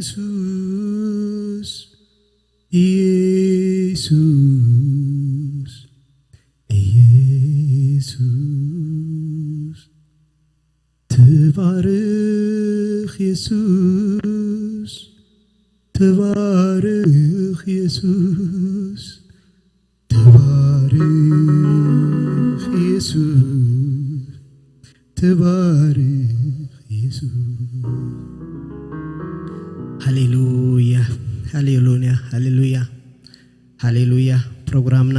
ኢየሱስ፣ ኢየሱስ፣ ኢየሱስ፣ ተባረኽ ኢየሱስ፣ ተባረኽ ኢየሱስ፣ ተባረኽ ኢየሱስ፣ ተባረኽ ኢየሱስ። ሃሌሉያ፣ ሃሌሉያ፣ ሃሌሉያ፣ ሃሌሉያ። ፕሮግራምና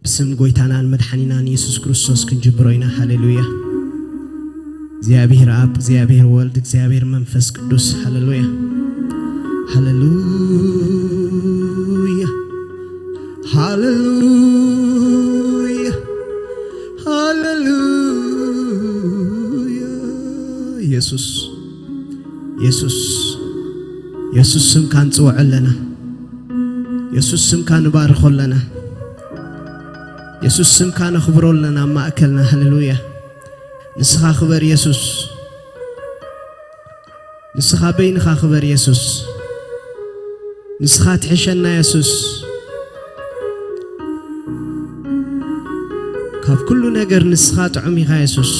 ብስም ጎይታናን መድሓኒናን ኢየሱስ ክርስቶስ ክንጅምሮ ኢና። ሃሌሉያ። እግዚኣብሔር ኣብ፣ እግዚኣብሔር ወልድ፣ እግዚኣብሔር መንፈስ ቅዱስ። ሃሌሉያ፣ ሃሌሉያ፣ ሃሌሉያ፣ ሃሌሉያ። ኢየሱስ፣ ኢየሱስ፣ ኢየሱስ ስምካ ንጽውዖ ኣለና። ኢየሱስ ስምካ ንባርኾ ኣለና። ኢየሱስ ስምካ ነኽብሮ ኣለና ኣብ ማእከልና። ሃሌሉያ። ንስኻ ክበር ኢየሱስ። ንስኻ በይንኻ ክበር ኢየሱስ። ንስኻ ትሕሸና ኢየሱስ። ካብ ኩሉ ነገር ንስኻ ጥዑም ኢኻ ኢየሱስ።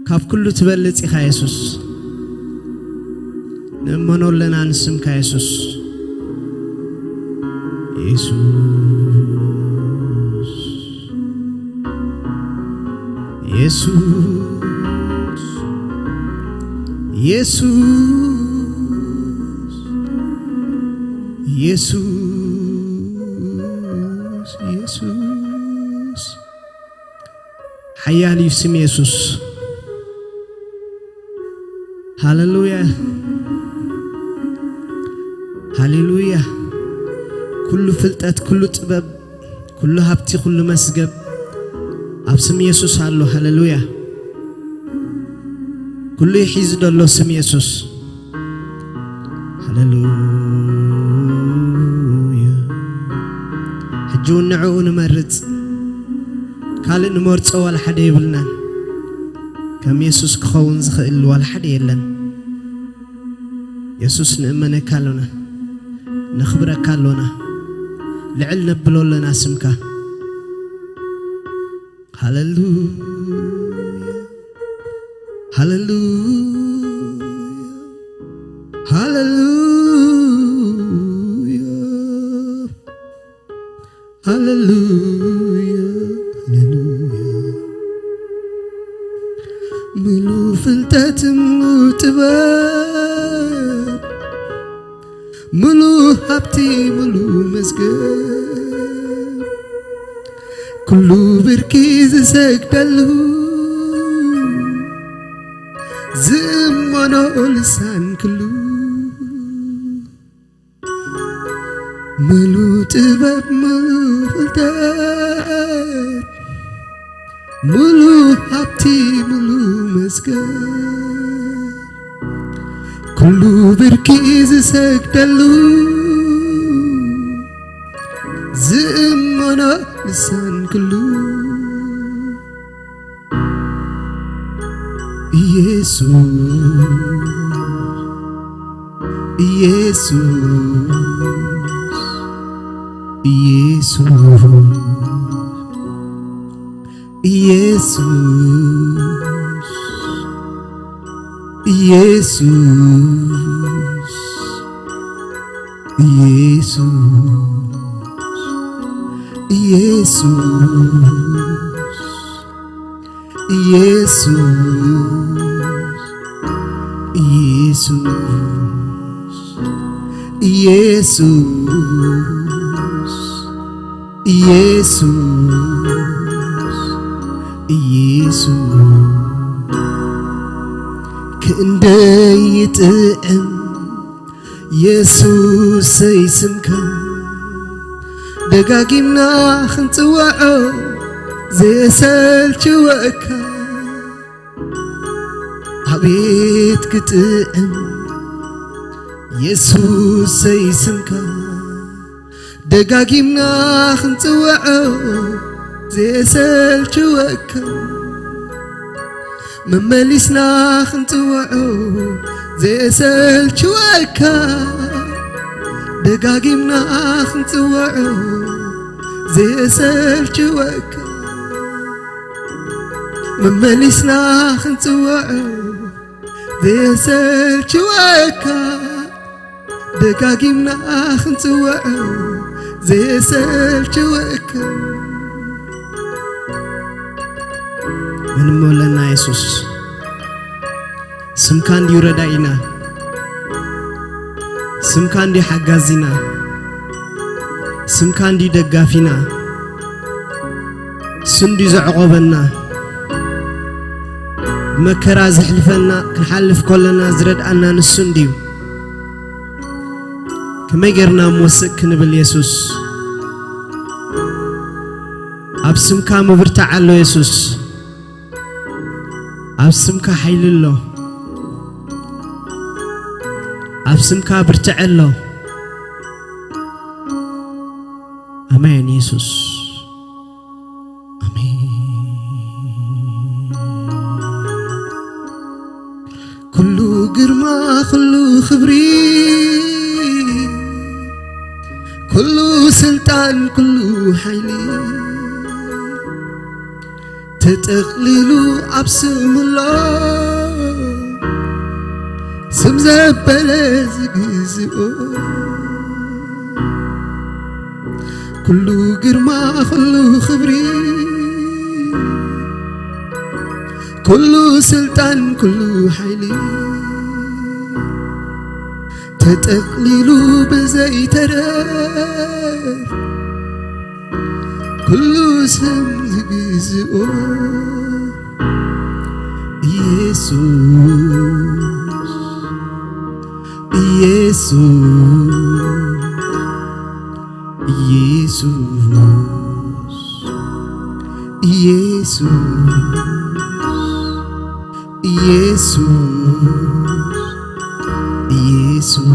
ካብ ኩሉ ትበልጽ ኢኻ ኢየሱስ። ንእመኖ ኣለና ንስምካ ኢየሱስ። ኢየሱስ፣ ኢየሱስ፣ ኢየሱስ፣ ኢየሱስ፣ ኢየሱስ። ሓያል እዩ ስም የሱስ። ሃሌሉያ፣ ሃሌሉያ። ኩሉ ፍልጠት፣ ኩሉ ጥበብ፣ ኩሉ ሃብቲ፣ ኩሉ መስገብ ኣብ ስም የሱስ ኣሎ። ሃሌሉያ። ኩሉ ይሒዙ ዘሎ ስም የሱስ። ሃሌሉያ። ሕጂ እውን ንዕኡ ንመርጽ። ካልእ ንመርጾ ዋላ ሓደ የብልናን። ከም የሱስ ክኸውን ዝኽእል ዋላ ሓደ የለን። የሱስ ንእመነካ ኣሎና፣ ነኽብረካ ኣሎና፣ ልዕል ነብሎ ኣለና ስምካ። ሃሌሉያ፣ ሃሌሉያ፣ ሃሌሉያ፣ ሃሌሉያ፣ ሃሌሉያ። ምሉእ ፍልጠት፣ ምሉእ ጥበብ፣ ምሉእ ሃብቲ፣ ምሉእ መዝገብ፣ ኩሉ ብርኪ ዝሰግደሉ፣ ዝእመኖ ልሳን ኩሉ። ምሉእ ጥበብ፣ ምሉእ ፍልጠት፣ ምሉእ ሃብቲ፣ ምሉእ መዝገብ፣ ኩሉ ብርኪ ዝሰግደሉ፣ ዝእመኖ ልሳን ኩሉ። ኢየሱስ፣ ኢየሱስ፣ ኢየሱስ፣ ኢየሱስ፣ ኢየሱስ፣ ኢየሱስ፣ ኢየሱስ፣ ኢየሱስ፣ ኢየሱስ፣ ኢየሱስ፣ ኢየሱስ፣ ኢየሱስ፣ ክንደይ ይጥዕም የሱሰይ ስምካ፣ ደጋጊምና ክንጽውዖ ዘየሰልችወካ። ኣቤት ክጥዕም የሱሰይ ስምካ፣ ደጋጊምና ክንጽውዖ ዘየሰልችወካ። መመሊስና ክንጽውዖ ዘየሰልችወካ ደጋጊምና ክንጽውዖ ዘየሰልችወካ መመሊስና ክንጽውዖ ዘየሰልችወካ ደጋጊምና ክንጽውዖ ዘየሰልችወካ። መን እሞ ኣለና የሱስ? ስምካ እንድዩ ረዳኢና፣ ስምካ እንድዩ ሓጋዚና፣ ስምካ እንድዩ ደጋፊና፣ እሱ እንድዩ ዘዕቆበና፣ መከራ ዘሕልፈና፣ ክንሓልፍ ከለና ዝረድኣና ንሱ እንድዩ። ከመይ ጌርና እሞ ስቕ ክንብል የሱስ? ኣብ ስምካ ምብርታዕ ኣሎ የሱስ። ኣብ ስምካ ሓይሊ ኣሎ። ኣብ ስምካ ብርትዐ ኣሎ። ኣሜን የሱስ። ኣሜን። ኩሉ ግርማ፣ ኩሉ ክብሪ፣ ኩሉ ስልጣን፣ ኩሉ ሓይሊ ተጠቕሊሉ ኣብ ስም ኣሎ። ስም ዘበለ ዝግዝኦ ኩሉ ግርማ፣ ኩሉ ክብሪ፣ ኩሉ ስልጣን፣ ኩሉ ሓይሊ ተጠቕሊሉ ብዘይተረፍ ኩሉ ስም ዝግዝኦ ኢየሱስ፣ ኢየሱስ፣ ኢየሱስ፣ ኢየሱስ፣ ኢየሱስ፣ ኢየሱስ።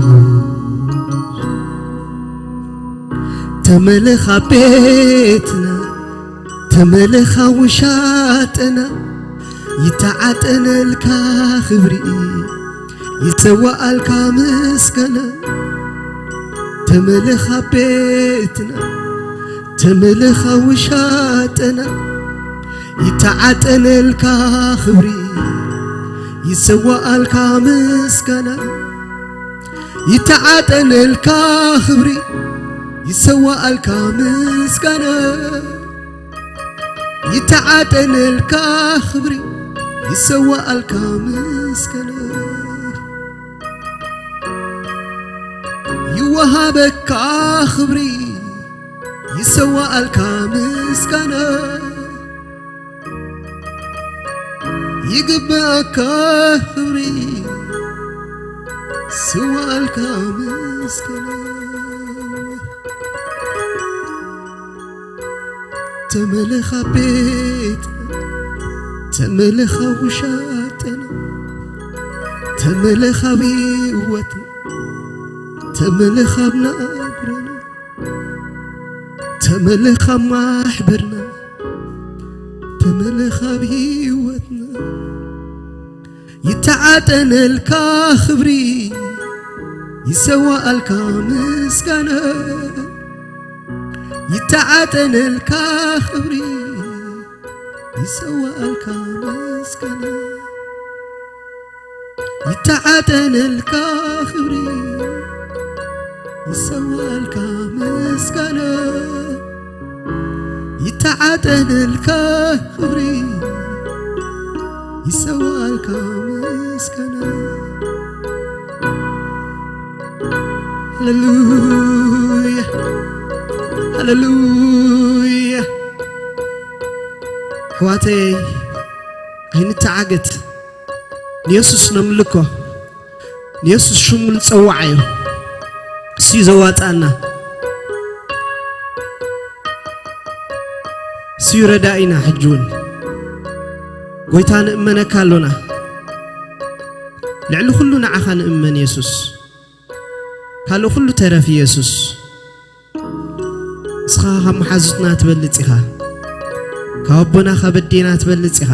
ተመለኻ ቤትና፣ ተመለኻ ውሻጠና፣ ይተዓጠነልካ ክብሪ፣ ይሰዋኣልካ ምስጋና። ተመለኻ ቤትና፣ ተመለኻ ውሻጠና፣ ይተዓጠነልካ ክብሪ፣ ይሰዋኣልካ ምስጋና። ይተዓጠነልካ ክብሪ፣ ይሰዋኣልካ ምስጋና። ይተዓጠነልካ ክብሪ፣ ይሰዋኣልካ ምስጋና። ይወሃበካ ክብሪ፣ ይሰዋኣልካ ምስጋና። ይግባኣካ ክብሪ፣ ይሰዋኣልካ ምስጋና። ተመለኻ ቤት፣ ተመለኻ ውሻጠና፣ ተመለኻ ብህይወትና፣ ተመለኻ ኣብ ናብራና፣ ተመለኻ ኣብ ማሕበርና፣ ተመለኻ ኣብ ህይወትና። ይተዓጠነልካ ክብሪ፣ ይሰዋኣልካ ምስጋና። ይተዓጠነልካ ክብሪ፣ ይሰዋኣልካ ምስጋና። ይተዓጠነልካ ክብሪ፣ ይሰዋኣልካ ምስጋና። ይተዓጠነልካ ክብሪ፣ ይሰዋኣልካ ምስጋና። ሃሌሉያ፣ ሃሌሉያ። ኣሕዋተይ፣ ኣይንተዓገት። ንየሱስ ነምልኮ። ንየሱስ ሽሙ ንጸውዓዮ። እሱ እዩ ዘዋጽኣና። እሱ እዩ ረዳኢና። ሕጂ እውን ጎይታ ንእመነካ ኣሎና። ልዕሊ ኩሉ ንዓኻ ንእመን የሱስ። ካልእ ኩሉ ተረፍ የሱስ። ንስኻ ካብ መሓዙትና ትበልጽ ኢኻ። ካብ ኣቦና ካብ ኣዴና ትበልጽ ኢኻ።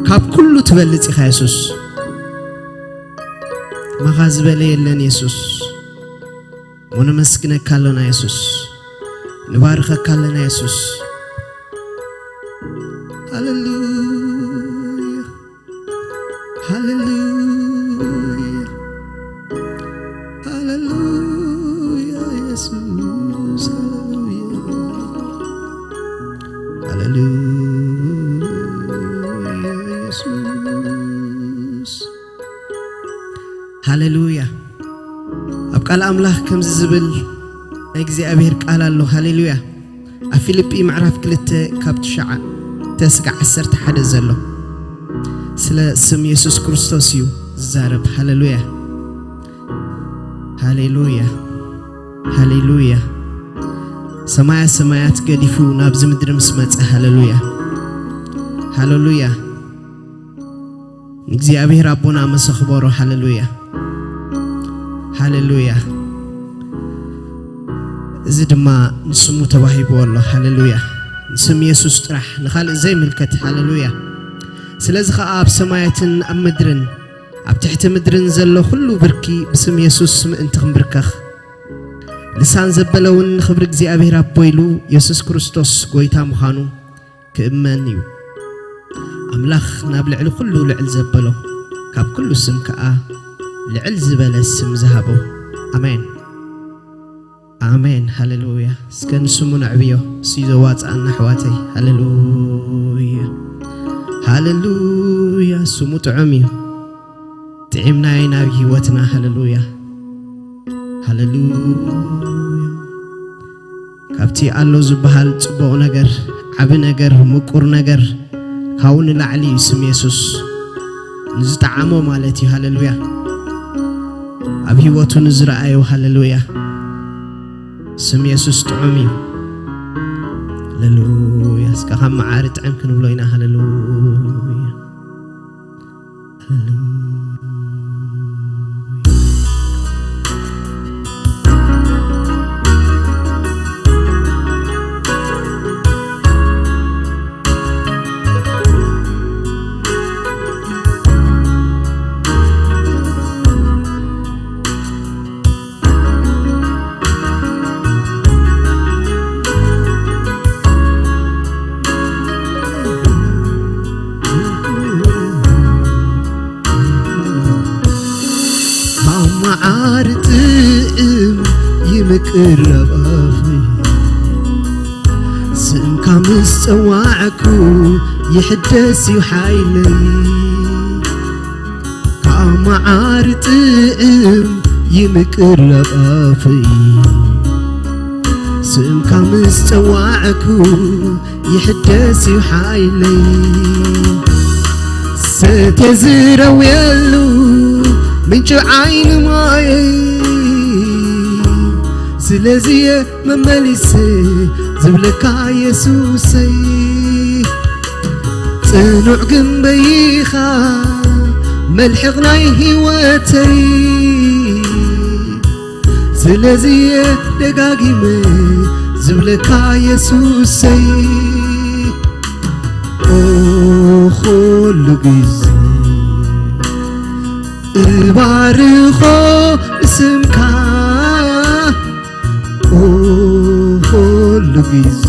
ካብ ኩሉ ትበልጽ ኢኻ የሱስ። ማኻ ዝበለ የለን የሱስ። እሞ ነመስግነካ ኣሎና የሱስ። ንባርኸካ ኣለና የሱስ። ሃሌሉያ፣ ሃሌሉያ፣ ሃሌሉያ የሱስ፣ ሃሌሉያ፣ ሃሌሉያ የሱስ። ሃሌሉያ። ኣብ ቃል ኣምላኽ ከምዚ ዝብል ናይ እግዚኣብሔር ቃል ኣሎ። ሃሌሉያ። ኣብ ፊልጲ ምዕራፍ ክልተ ካብ ትሽዓተ ስጋዕ ዓሰርተ ሓደ ዘሎ ስለ ስም የሱስ ክርስቶስ እዩ ዝዛረብ። ሃሌሉያ፣ ሃሌሉያ፣ ሃሌሉያ። ሰማያ ሰማያት ገዲፉ ናብዚ ምድሪ ምስ መጸ። ሃሌሉያ፣ ሃሌሉያ። ንእግዚኣብሔር ኣቦና መሰኽበሮ። ሃሌሉያ፣ ሃሌሉያ። እዚ ድማ ንስሙ ተዋሂብዎ ኣሎ። ሃሌሉያ። ንስም የሱስ ጥራሕ፣ ንኻልእ ዘይምልከት። ሃሌሉያ። ስለዚ ኸኣ ኣብ ሰማያትን ኣብ ምድርን ኣብ ትሕቲ ምድርን ዘሎ ኹሉ ብርኪ ብስም የሱስ ምእንቲ ክንብርከኽ፣ ልሳን ዘበለ እውን ንኽብሪ እግዚኣብሔር ኣቦ ኢሉ የሱስ ክርስቶስ ጐይታ ምዃኑ ክእመን እዩ። ኣምላኽ ናብ ልዕሊ ኩሉ ልዕል ዘበሎ፣ ካብ ኩሉ ስም ከኣ ልዕል ዝበለ ስም ዝሃቦ። ኣሜን። ኣሜን። ሃሌሉያ። እስከ ንስሙ ነዕብዮ። እሱ እዩ ዘዋጽኣና ኣሕዋተይ። ሃሌሉያ። ሃሌሉያ። ስሙ ጥዑም እዩ። ጥዒምናዮ ናብ ህይወትና። ሃሌሉያ። ሃሌሉያ። ካብቲ ኣሎ ዝበሃል ጽቡቕ ነገር፣ ዓቢ ነገር፣ ምቁር ነገር ካብኡ ንላዕሊ እዩ ስም የሱስ። ንዝጠዓሞ ማለት እዩ። ሃሌሉያ። ኣብ ህይወቱ ንዝረኣዮ። ሃሌሉያ። ስም የሱስ ጥዑም እዩ። ሃሌሉያ። እስከ ካብ መዓሪ ጥዕም ክንብሎ ኢና። ሃሌሉያ። ሃሌሉያ። ካብ መዓር ጥዕም ይምቅር ኣብ ኣፈይ፣ ስምካ ምስ ጸዋዕኩ ይሕደስ እዩ ሓይለይ። ካብ መዓር ጥዕም ይምቅር ኣብ ኣፈይ፣ ስምካ ምስ ጸዋዕኩ ይሕደስ እዩ ሓይለይ። ሰትየ ዝረውየሉ ምንጪ ዓይኒ ማየይ፣ ስለዚ እየ መመሊሰ ዝብለካ የሱሰይ። ጽኑዕ ግንበይ ኢኻ መልሕቕ ናይ ህይወተይ፣ ስለዚ እየ ደጋጊመ ዝብለካ የሱሰይ። ኦ፣ ኩሉ ግዜ እባርኾ ስምካ፣ ኦ፣ ኩሉ ግዜ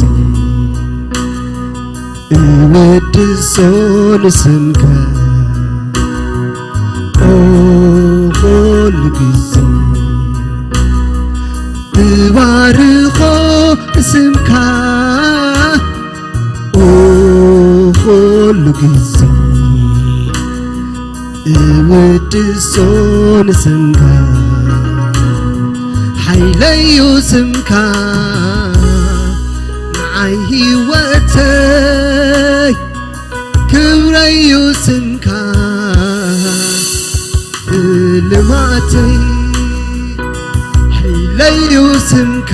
እወድሶ ንስምካ፣ ኦ፣ ኩሉ ግዜ እባርኾ ስምካ፣ ኦ፣ ኩሉ ግዜ እውድሶ ንስምካ፣ ሓይለዩ ስምካ፣ ንዓይ ህይወተይ ክብረዩ ስምካ፣ ስልማተይ ሓይለዩ ስምካ፣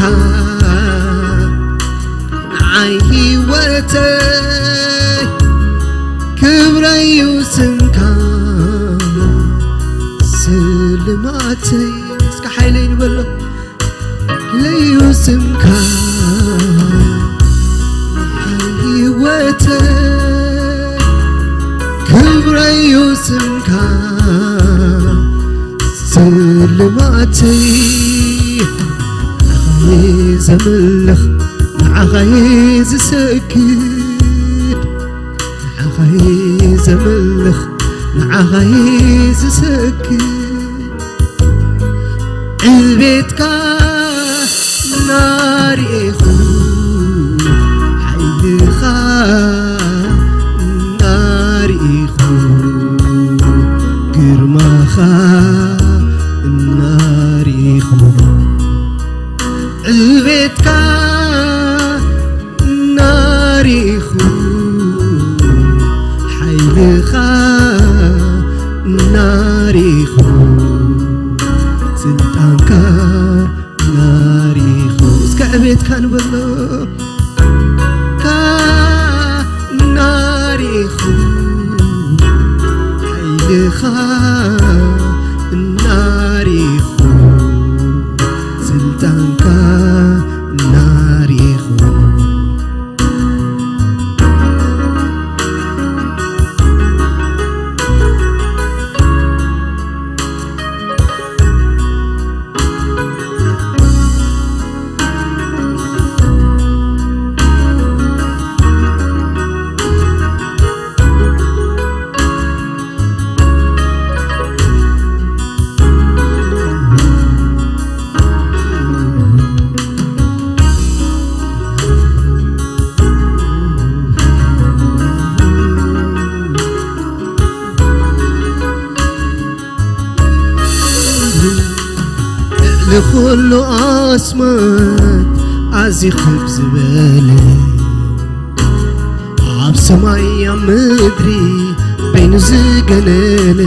ንዓይ ህይወተይ ክብረዩ ስምካ፣ ስልማተይ። እስከ ሓይለይ ንበሎ። ሓይለዩ ስምካ፣ ህይወተይ ክብረዩ ስምካ፣ ልማተይ ንዓኻይ ዘምልኽ፣ ንዓኻይ ዝሰግድ፣ ንዓኻይ ዘምልኽ፣ ንዓኻይ ዝሰግድ። ዕቤትካ እናርኢኹ፣ ሓይልኻ እናርኢኹ፣ ግርማኻ እናርኢኹ፣ ዕቤትካ እናርኢኹ፣ ሓይልኻ እናርኢኹ፣ ስልጣንካ እናርኢኹ፣ እስከ ዕቤትካ ንበሎ። ካ እናርኢኹ፣ ሓይልኻ እናርኢኹ፣ ስልጣንካ እናርኢኹ። ልዕሊ ኩሉ ኣስማት ኣዝዩ ክብ ዝበለ፣ ኣብ ሰማይ ኣብ ምድሪ በይኑ ዝገነነ፣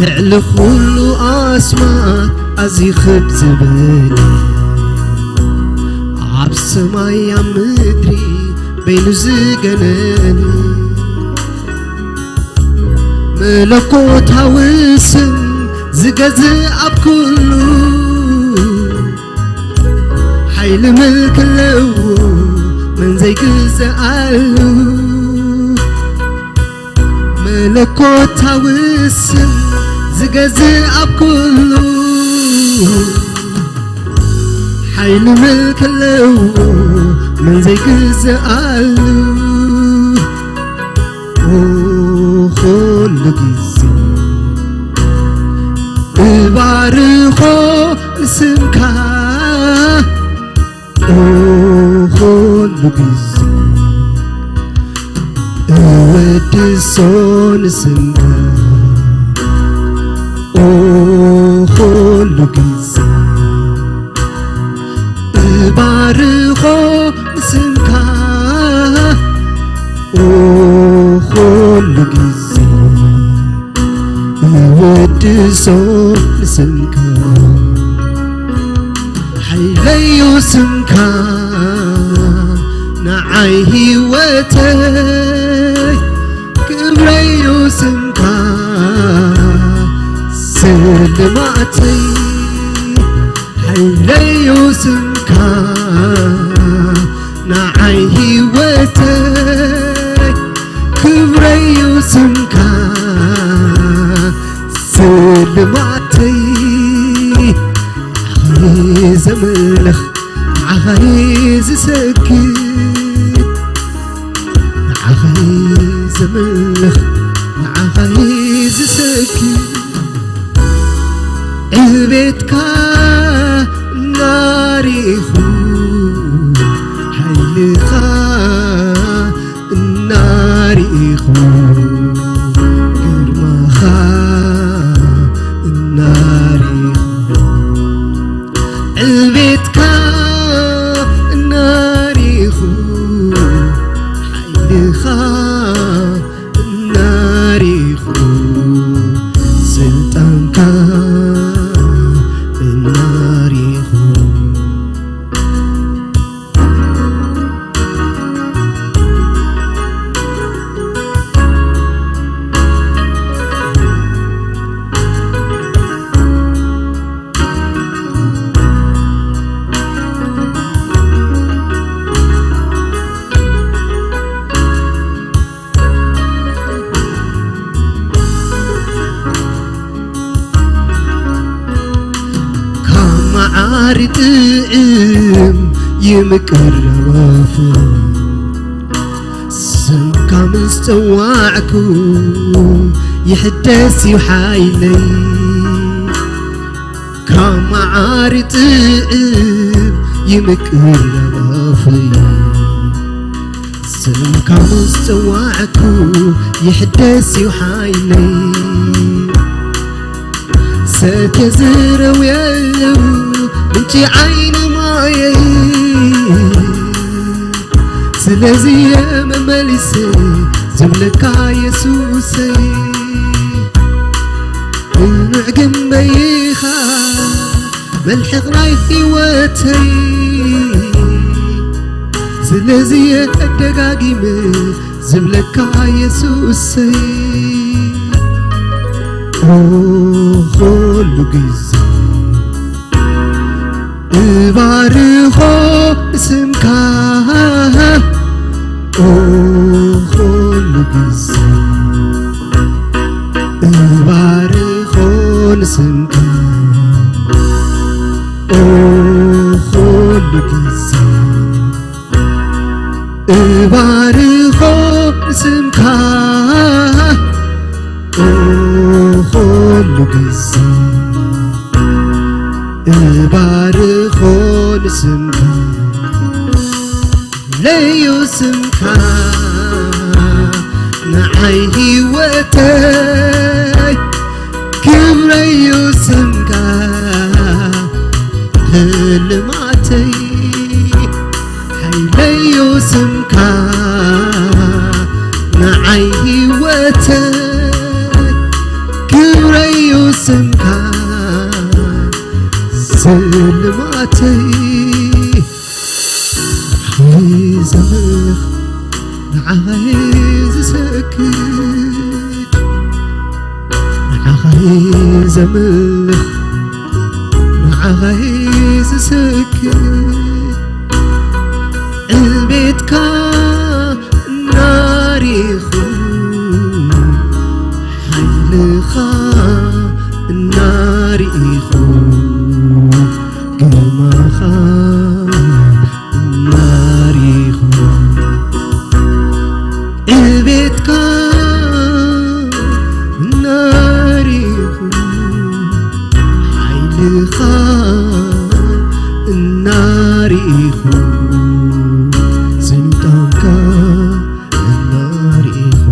ልዕሊ ኩሉ ኣስማት ኣዝዩ ክብ ዝበለ፣ ኣብ ሰማይ ኣብ ምድሪ በይኑ ዝገነነ፣ መለኮታዊ ስም ዝገዝእ ኣብ ኩሉ፣ ሓይሊ ምልኪ ኣለዎ መን ዘይግዘኣሉ። መለኮታዊ ስም ዝገዝእ ኣብ ኩሉ፣ ሓይሊ ምልኪ ኣለዎ መን ዘይግዘኣሉ። ኦ፣ ኩሉ ግዜ እባርኾ ንስምካ፣ ኦ፣ ኩሉ ግዜ እወድሶ ንስምካ፣ ኦ፣ ኩሉ ግዜ እባርኾ ንስምካ፣ ኦ፣ ኩሉ ግዜ እወድሶ ንስምካ። ሓይለዩ ስምካ ንዓይ ህይወተይ፣ ክብረዩ ስምካ ስልማተይ። ሓይለዩ ስምካ ንዓይ ህይወተይ፣ ክብረዩ ስምካ ስልማተይ። ንዓኻይ ዘምልኽ፣ ንዓኻይ ዝሰግድ፣ ንዓኻይ ዘምልኽ፣ ንዓኻይ ዝሰግድ። ዕቤትካ እናርኢኹ፣ ሓይልኻ እናርኢኹ፣ ግርማኻ እናርኢኹ፣ ዕቤትካ እናርኢኹ፣ ሓይልኻ እናርኢኹ፣ ስልጣንካ እናርኢኹ። ይጥዕም ይምቅር ኣፍ ስምካ ምስ ጸዋዕኩ ይሕደስ እዩ ሓይለይ ካብ መዓር ይጥዕም ይምቅር ኣፍ ስምካ ምስ ጸዋዕኩ ይሕደስ እዩ ሓይለይ ሰተ ዝረውየሉ ምንጪ ዓይኒ ማየይ ስለዚ የመመሊሰ ዝብለካ የሱሰይ ንዕ ግንበይኻ መልሕቕ ናይ ህይወተይ ስለዚ የደጋጊመ ዝብለካ የሱሰይ ኩሉ ግዜ እባርኾ ስምካ ኩሉ ግዜ እባርኾ ንስምካ ኩሉ ግዜ እባርኾ ስምካ ኩሉ ግዜ እባርኾ ንስምካ ለዩ ስምካ ንዓይ ህይወተይ ክብረዩ ስምካ ህልማተይ ሓይለዩ ስምካ ንዓይ ህይወተይ ክብረዩ ስምካ ስልማተይ ንዓኻ ዘምልኽ ንዓኻ ዝሰግድ ንዓኻ ዘምልኽ ንዓኻ ዝሰግድ ዕቤትካ እናሪኹ ሓይልኻ እናሪኹ ግርማኻ እናሪኹ ዕቤትካ እናሪኹ ሓይልኻ እናሪኹ ስልጣንካ እናሪኹ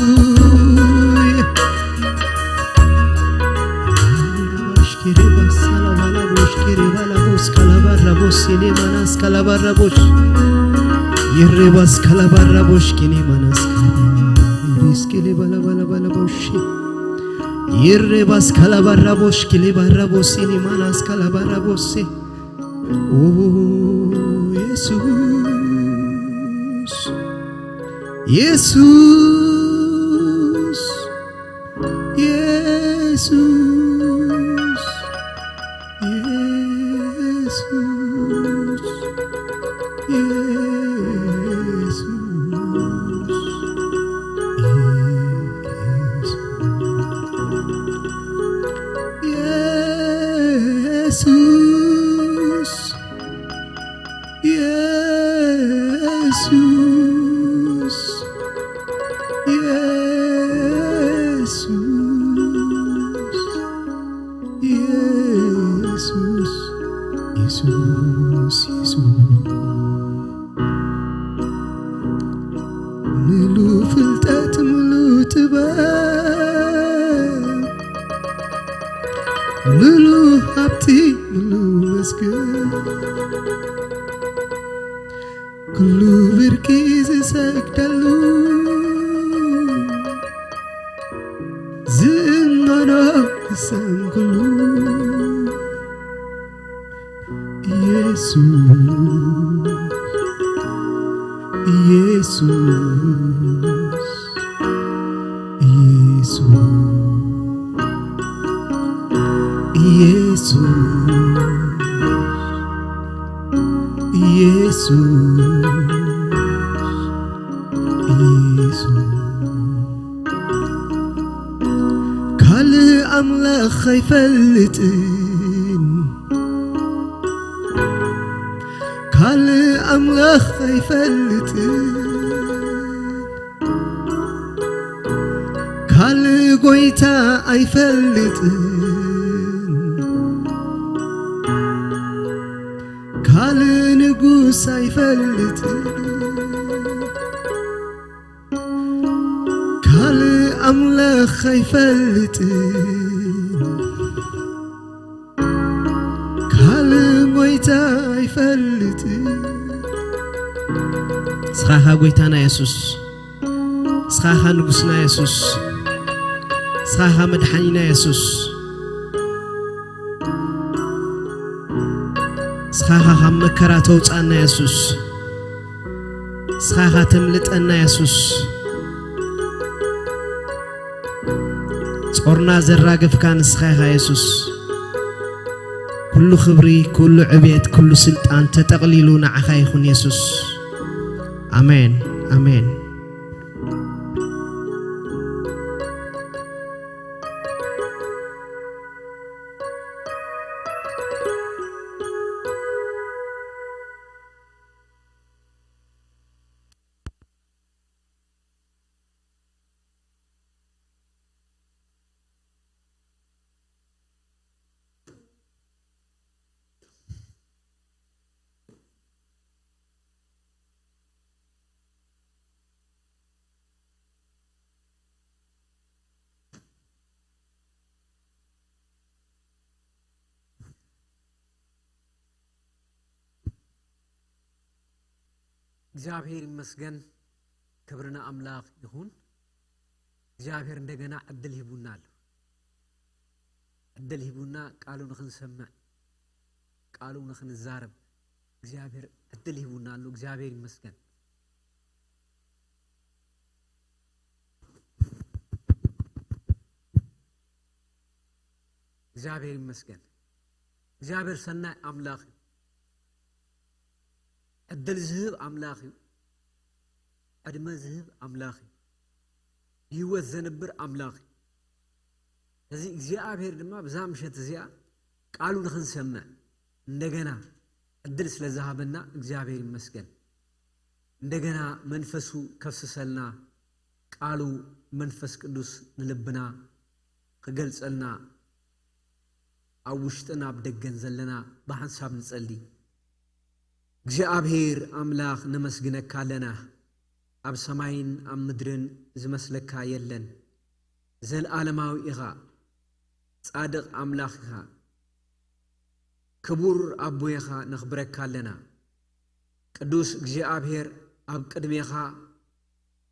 ሃሌሉያ። ሽኪሪባ ሳላባላ ቦሽ ኪሪባ ላቦስ ካላባራ ቦስ ሲኔ ማናስ ካላባራ ቦሽ ይሬባስ ካላባራ ቦሽ ኪኔ ማናስ ሪስኪ ሌባላ ባላ ባላ ቦሽ ይሬባስ ካላባራ ቦሽ ኪሌባራ ቦስ ሲኔ ማናስ ካላባራ ቦሴ ኦ ኢየሱስ ኢየሱስ ኢየሱስ ኢየሱስ ኢየሱስ ኢየሱስ ኢየሱስ ኢየሱስ ኢየሱስ ኢየሱስ ኢየሱስ ምሉ ፍልጠት ምሉ ጥበብ ምሉ ሃብቲ ምሉ መስገን ኩሉ ብርኪ ዝሰግደሉ ዝእመኖ ክሳን ኩሉ ኢየሱስ ኢየሱስ ኢየሱስ ኢየሱስ፣ ኢየሱስ፣ ካልእ ኣምላኽ ኣይፈልጥን፣ ካልእ ኣምላኽ ኣይፈልጥን፣ ካልእ ጐይታ ኣይፈልጥን፣ ካልእ ንጉስ ኣይፈልጥን፣ ካልእ ኣምላኽ ኣይፈልጥን፣ ካልእ ጐይታ ኣይፈልጥን። ንስኻ ኢኻ ጐይታና የሱስ፣ ንስኻ ኢኻ ንጉስና የሱስ፣ ንስኻ ኢኻ መድሓኒና የሱስ። ንስኻ ኢኻ ካብ መከራ ተውፅኣና የሱስ። ንስኻ ኢኻ ተምልጠና የሱስ። ጾርና ዘራገፍካ ንስኻ ኢኻ የሱስ። ኩሉ ክብሪ፣ ኩሉ ዕቤት፣ ኩሉ ስልጣን ተጠቕሊሉ ንዓኻ ይኹን የሱስ። ኣሜን፣ ኣሜን። እግዚኣብሔር ይመስገን። ክብሪ ንኣምላኽ ይኹን። እግዚኣብሔር እንደገና ዕድል ሂቡና ኣሎ። ዕድል ሂቡና ቃሉ ንኽንሰምዕ፣ ቃሉ ንኽንዛረብ እግዚኣብሔር ዕድል ሂቡና ኣሎ። እግዚኣብሔር ይመስገን። እግዚኣብሔር ይመስገን። እግዚኣብሔር ሰናይ ኣምላኽ እዩ። ዕድል ዝህብ ኣምላኽ እዩ። ዕድመ ዝህብ ኣምላኽ እዩ። ብህይወት ዘንብር ኣምላኽ እዩ። እዚ እግዚኣብሔር ድማ ብዛ ምሸት እዚኣ ቃሉ ንኽንሰምዕ እንደገና ዕድል ስለ ዝሃበና እግዚኣብሔር ይመስገን። እንደገና መንፈሱ ከፍስሰልና፣ ቃሉ መንፈስ ቅዱስ ንልብና ክገልጸልና፣ ኣብ ውሽጥን ኣብ ደገን ዘለና ብሓንሳብ ንጸሊ። እግዚኣብሔር ኣምላኽ ነመስግነካ ኣለና። ኣብ ሰማይን ኣብ ምድርን ዝመስለካ የለን። ዘልኣለማዊ ኢኻ። ጻድቕ ኣምላኽ ኢኻ። ክቡር ኣቦ ኢኻ፣ ነኽብረካ ኣለና። ቅዱስ እግዚኣብሔር ኣብ ቅድሜኻ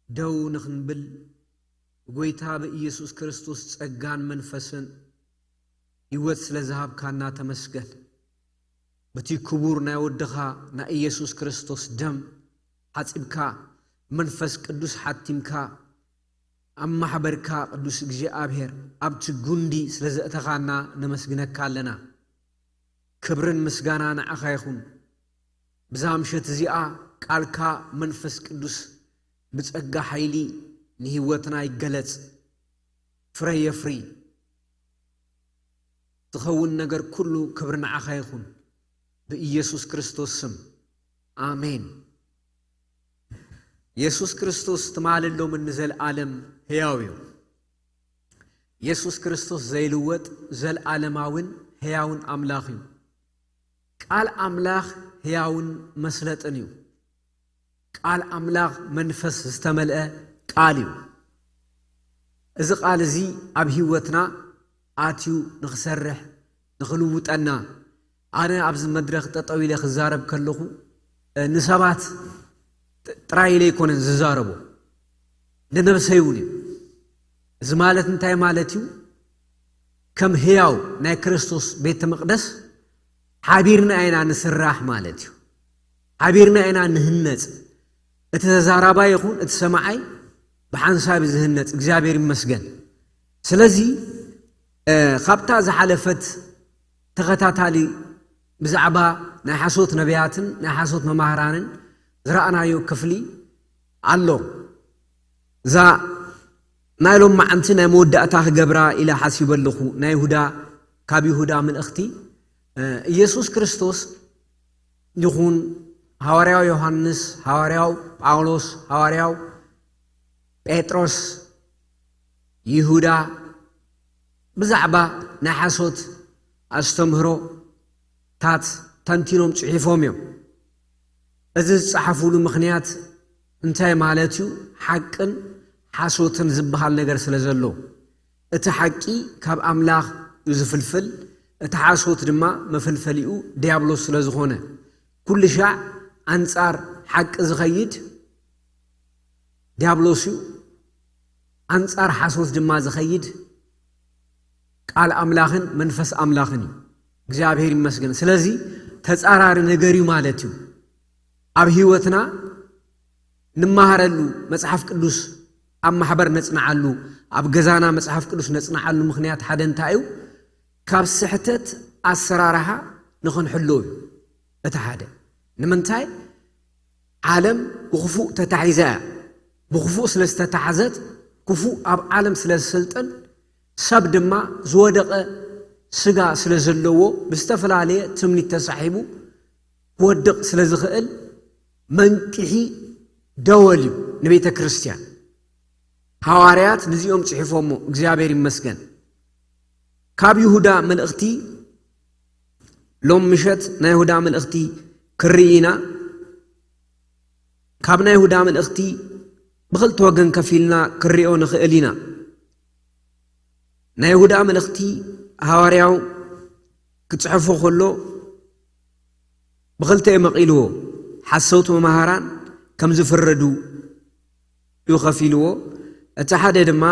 ደው ንኽንብል ብጎይታ ብኢየሱስ ክርስቶስ ጸጋን መንፈስን ህይወት ስለ ዝሃብካና ተመስገን። በቲ ክቡር ናይ ወድኻ ናይ ኢየሱስ ክርስቶስ ደም ሓጺብካ፣ መንፈስ ቅዱስ ሓቲምካ፣ ኣብ ማሕበርካ ቅዱስ እግዚኣብሔር ኣብቲ ጉንዲ ስለ ዘእተኻና ነመስግነካ ኣለና። ክብርን ምስጋና ንዓኻ ይኹን። ብዛ ምሸት እዚኣ ቃልካ መንፈስ ቅዱስ ብጸጋ ሓይሊ ንህይወትና ይገለጽ፣ ፍረ የፍሪ። ዝኸውን ነገር ኩሉ ክብሪ ንዓኻ ይኹን። ብኢየሱስ ክርስቶስ ስም። ኣሜን። የሱስ ክርስቶስ ትማልን ሎምን ንዘለኣለም ሕያው እዩ። የሱስ ክርስቶስ ዘይልወጥ፣ ዘለኣለማውን ሕያውን ኣምላኽ እዩ። ቃል ኣምላኽ ሕያውን መስለጥን እዩ። ቃል ኣምላኽ መንፈስ ዝተመልአ ቃል እዩ። እዚ ቃል እዚ ኣብ ህይወትና ኣትዩ ንኽሰርሕ፣ ንኽልውጠና፣ ኣነ ኣብዚ መድረኽ ጠጠው ኢለ ክዛረብ ከለኹ፣ እ፣ ንሰባት ጥ-፣ ጥራይ ኢለ ኣይኮነን ዝዛረቦ፣ ንነብሰይ እውን እዩ። እዚ ማለት እንታይ ማለት እዩ? ከም ህያው ናይ ክርስቶስ ቤተ መቕደስ ሓቢርና ኢና ንስራሕ ማለት እዩ። ሓቢርና ኢና ንህነጽ። እቲ ተዛራባይ ይኹን እቲ ሰማዓይ ብሓንሳብ እዩ ዝህነጽ። እግዚኣብሔር ይመስገን። ስለዚ፣ እ፣ ካብታ ዝሓለፈት ተኸታታሊ ብዛዕባ ናይ ሓሶት ነቢያትን ናይ ሓሶት መማህራንን ዝረኣናዮ ክፍሊ ኣሎ። እዛ ናይ ሎም መዓንቲ ናይ መወዳእታ ክገብራ ኢለ ሓሲበ ኣለኹ። ናይ ይሁዳ፣ ካብ ይሁዳ መልእኽቲ፣ እ፣ ኢየሱስ ክርስቶስ ይኹን፣ ሃዋርያው ዮሃንስ፣ ሃዋርያው ጳውሎስ፣ ሃዋርያው ጴጥሮስ፣ ይሁዳ ብዛዕባ ናይ ሓሶት ኣስተምህሮታት ተንቲኖም ጽሒፎም እዮም። እዚ ዝጸሓፉሉ ምኽንያት እንታይ ማለት እዩ? ሓቅን ሓሶትን ዝበሃል ነገር ስለ ዘሎ። እቲ ሓቂ ካብ ኣምላኽ እዩ ዝፍልፍል፣ እቲ ሓሶት ድማ መፈልፈሊኡ ዲያብሎስ ስለ ዝኾነ። ኩሉ ሻዕ ኣንጻር ሓቂ ዝኸይድ ዲያብሎስ እዩ፣ ኣንጻር ሓሶት ድማ ዝኸይድ ቃል ኣምላኽን መንፈስ ኣምላኽን እዩ። እግዚኣብሔር ይመስገን። ስለዚ ተጻራሪ ነገር እዩ ማለት እዩ። ኣብ ህይወትና ንመሃረሉ፣ መጽሓፍ ቅዱስ ኣብ ማሕበር ነጽንዓሉ፣ ኣብ ገዛና መጽሓፍ ቅዱስ ነጽንዓሉ ምኽንያት ሓደ እንታይ እዩ? ካብ ስሕተት ኣሰራርሓ ንኽንሕሎ እዩ። እቲ ሓደ ንምንታይ? ዓለም ብክፉእ ተታሒዛ እያ። ብክፉእ ስለ ዝተታሕዘት፣ ክፉእ ኣብ ዓለም ስለ ዝስልጥን፣ ሰብ ድማ ዝወደቐ ስጋ ስለ ዘለዎ፣ ብዝተፈላለየ ትምኒት ተሳሒቡ ክወድቕ ስለ ዝኽእል፣ መንቅሒ ደወል እዩ ንቤተ ክርስቲያን። ሃዋርያት ንዚኦም ጽሒፎሞ፣ እግዚኣብሔር ይመስገን። ካብ ይሁዳ መልእኽቲ፣ ሎም ምሸት ናይ ይሁዳ መልእኽቲ ክርኢ ኢና። ካብ ናይ ይሁዳ መልእኽቲ ብኽልተ ወገን ከፊልና ክሪኦ ንኽእል ኢና። ናይ ይሁዳ መልእኽቲ ሃዋርያው ክጽሕፎ ከሎ ብኽልተ እዩ መቒልዎ። ሓሰውቲ መማህራን ከም ዝፍረዱ እዩ ከፊልዎ። እቲ ሓደ ድማ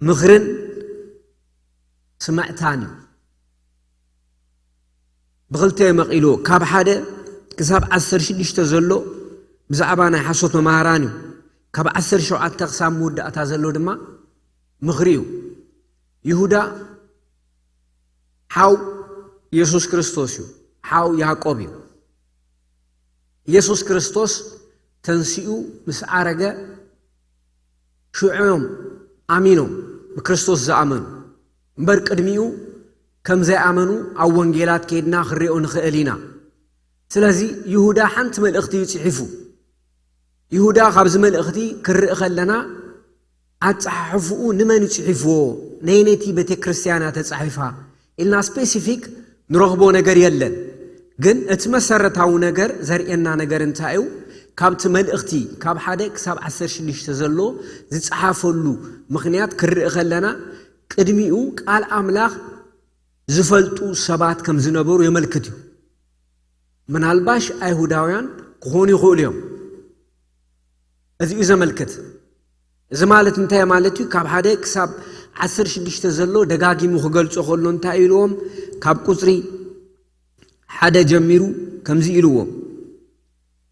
ምኽርን ስምዕታን እዩ። ብኽልተ እዩ መቒልዎ። ካብ ሓደ ክሳብ ዓሰርተ ሽዱሽተ ዘሎ ብዛዕባ ናይ ሓሶት መማህራን እዩ። ካብ ዓሰርተ ሸውዓተ ክሳብ መወዳእታ ዘሎ ድማ ምኽሪ እዩ። ይሁዳ ሓው የሱስ ክርስቶስ እዩ። ሓው ያዕቆብ እዩ። የሱስ ክርስቶስ ተንሲኡ ምስ ዓረገ፣ ሽዑ እዮም ኣሚኖም፣ ብክርስቶስ ዝኣመኑ። እምበር ቅድሚኡ ከም ዘይኣመኑ ኣብ ወንጌላት ከይድና ክንሪኦ ንኽእል ኢና። ስለዚ ይሁዳ ሓንቲ መልእኽቲ እዩ ጽሒፉ። ይሁዳ ካብዚ መልእኽቲ ክርኢ ከለና፣ ኣጸሓሕፍኡ ንመን እዩ ጽሒፍዎ? ነየነይቲ ቤተ ክርስቲያን እያ ተጻሒፋ? ኢልና ስፔሲፊክ ንረኽቦ ነገር የለን። ግን እቲ መሰረታዊ ነገር ዘርእየና ነገር እንታይ እዩ? ካብቲ መልእኽቲ ካብ ሓደ ክሳብ ዓሰርተ ሽዱሽተ ዘሎ ዝጸሓፈሉ ምኽንያት ክርኢ ከለና፣ ቅድሚኡ ቃል ኣምላኽ ዝፈልጡ ሰባት ከም ዝነበሩ የመልክት እዩ። ምናልባሽ ኣይሁዳውያን ክኾኑ ይኽእሉ እዮም። እዚ እዩ ዘመልክት። እዚ ማለት እንታይ ማለት እዩ? ካብ ሓደ ክሳብ ዓሰርተ ሽዱሽተ ዘሎ ደጋጊሙ ክገልጾ ከሎ እንታይ ኢልዎም? ካብ ቁጽሪ ሓደ ጀሚሩ ከምዚ ኢልዎም፣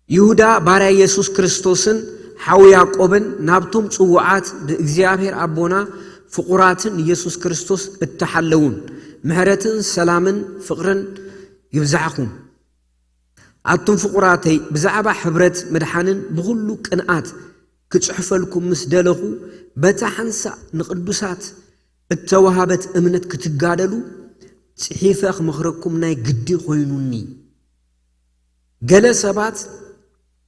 ይሁዳ ባርያ የሱስ ክርስቶስን ሓው ያዕቆብን፣ ናብቶም ጽዉዓት ብእግዚኣብሔር ኣቦና ፍቑራትን የሱስ ክርስቶስ እትሓለዉን፣ ምሕረትን ሰላምን ፍቕርን ይብዛሕኹም። ኣቱም ፍቑራተይ፣ ብዛዕባ ሕብረት ምድሓንን ብኹሉ ቅንኣት ክጽሕፈልኩም ምስ ደለኹ፣ በታ ሓንሳእ ንቅዱሳት እተዋሃበት እምነት ክትጋደሉ ጽሒፈ ክመኽረኩም ናይ ግዲ ኮይኑኒ። ገለ ሰባት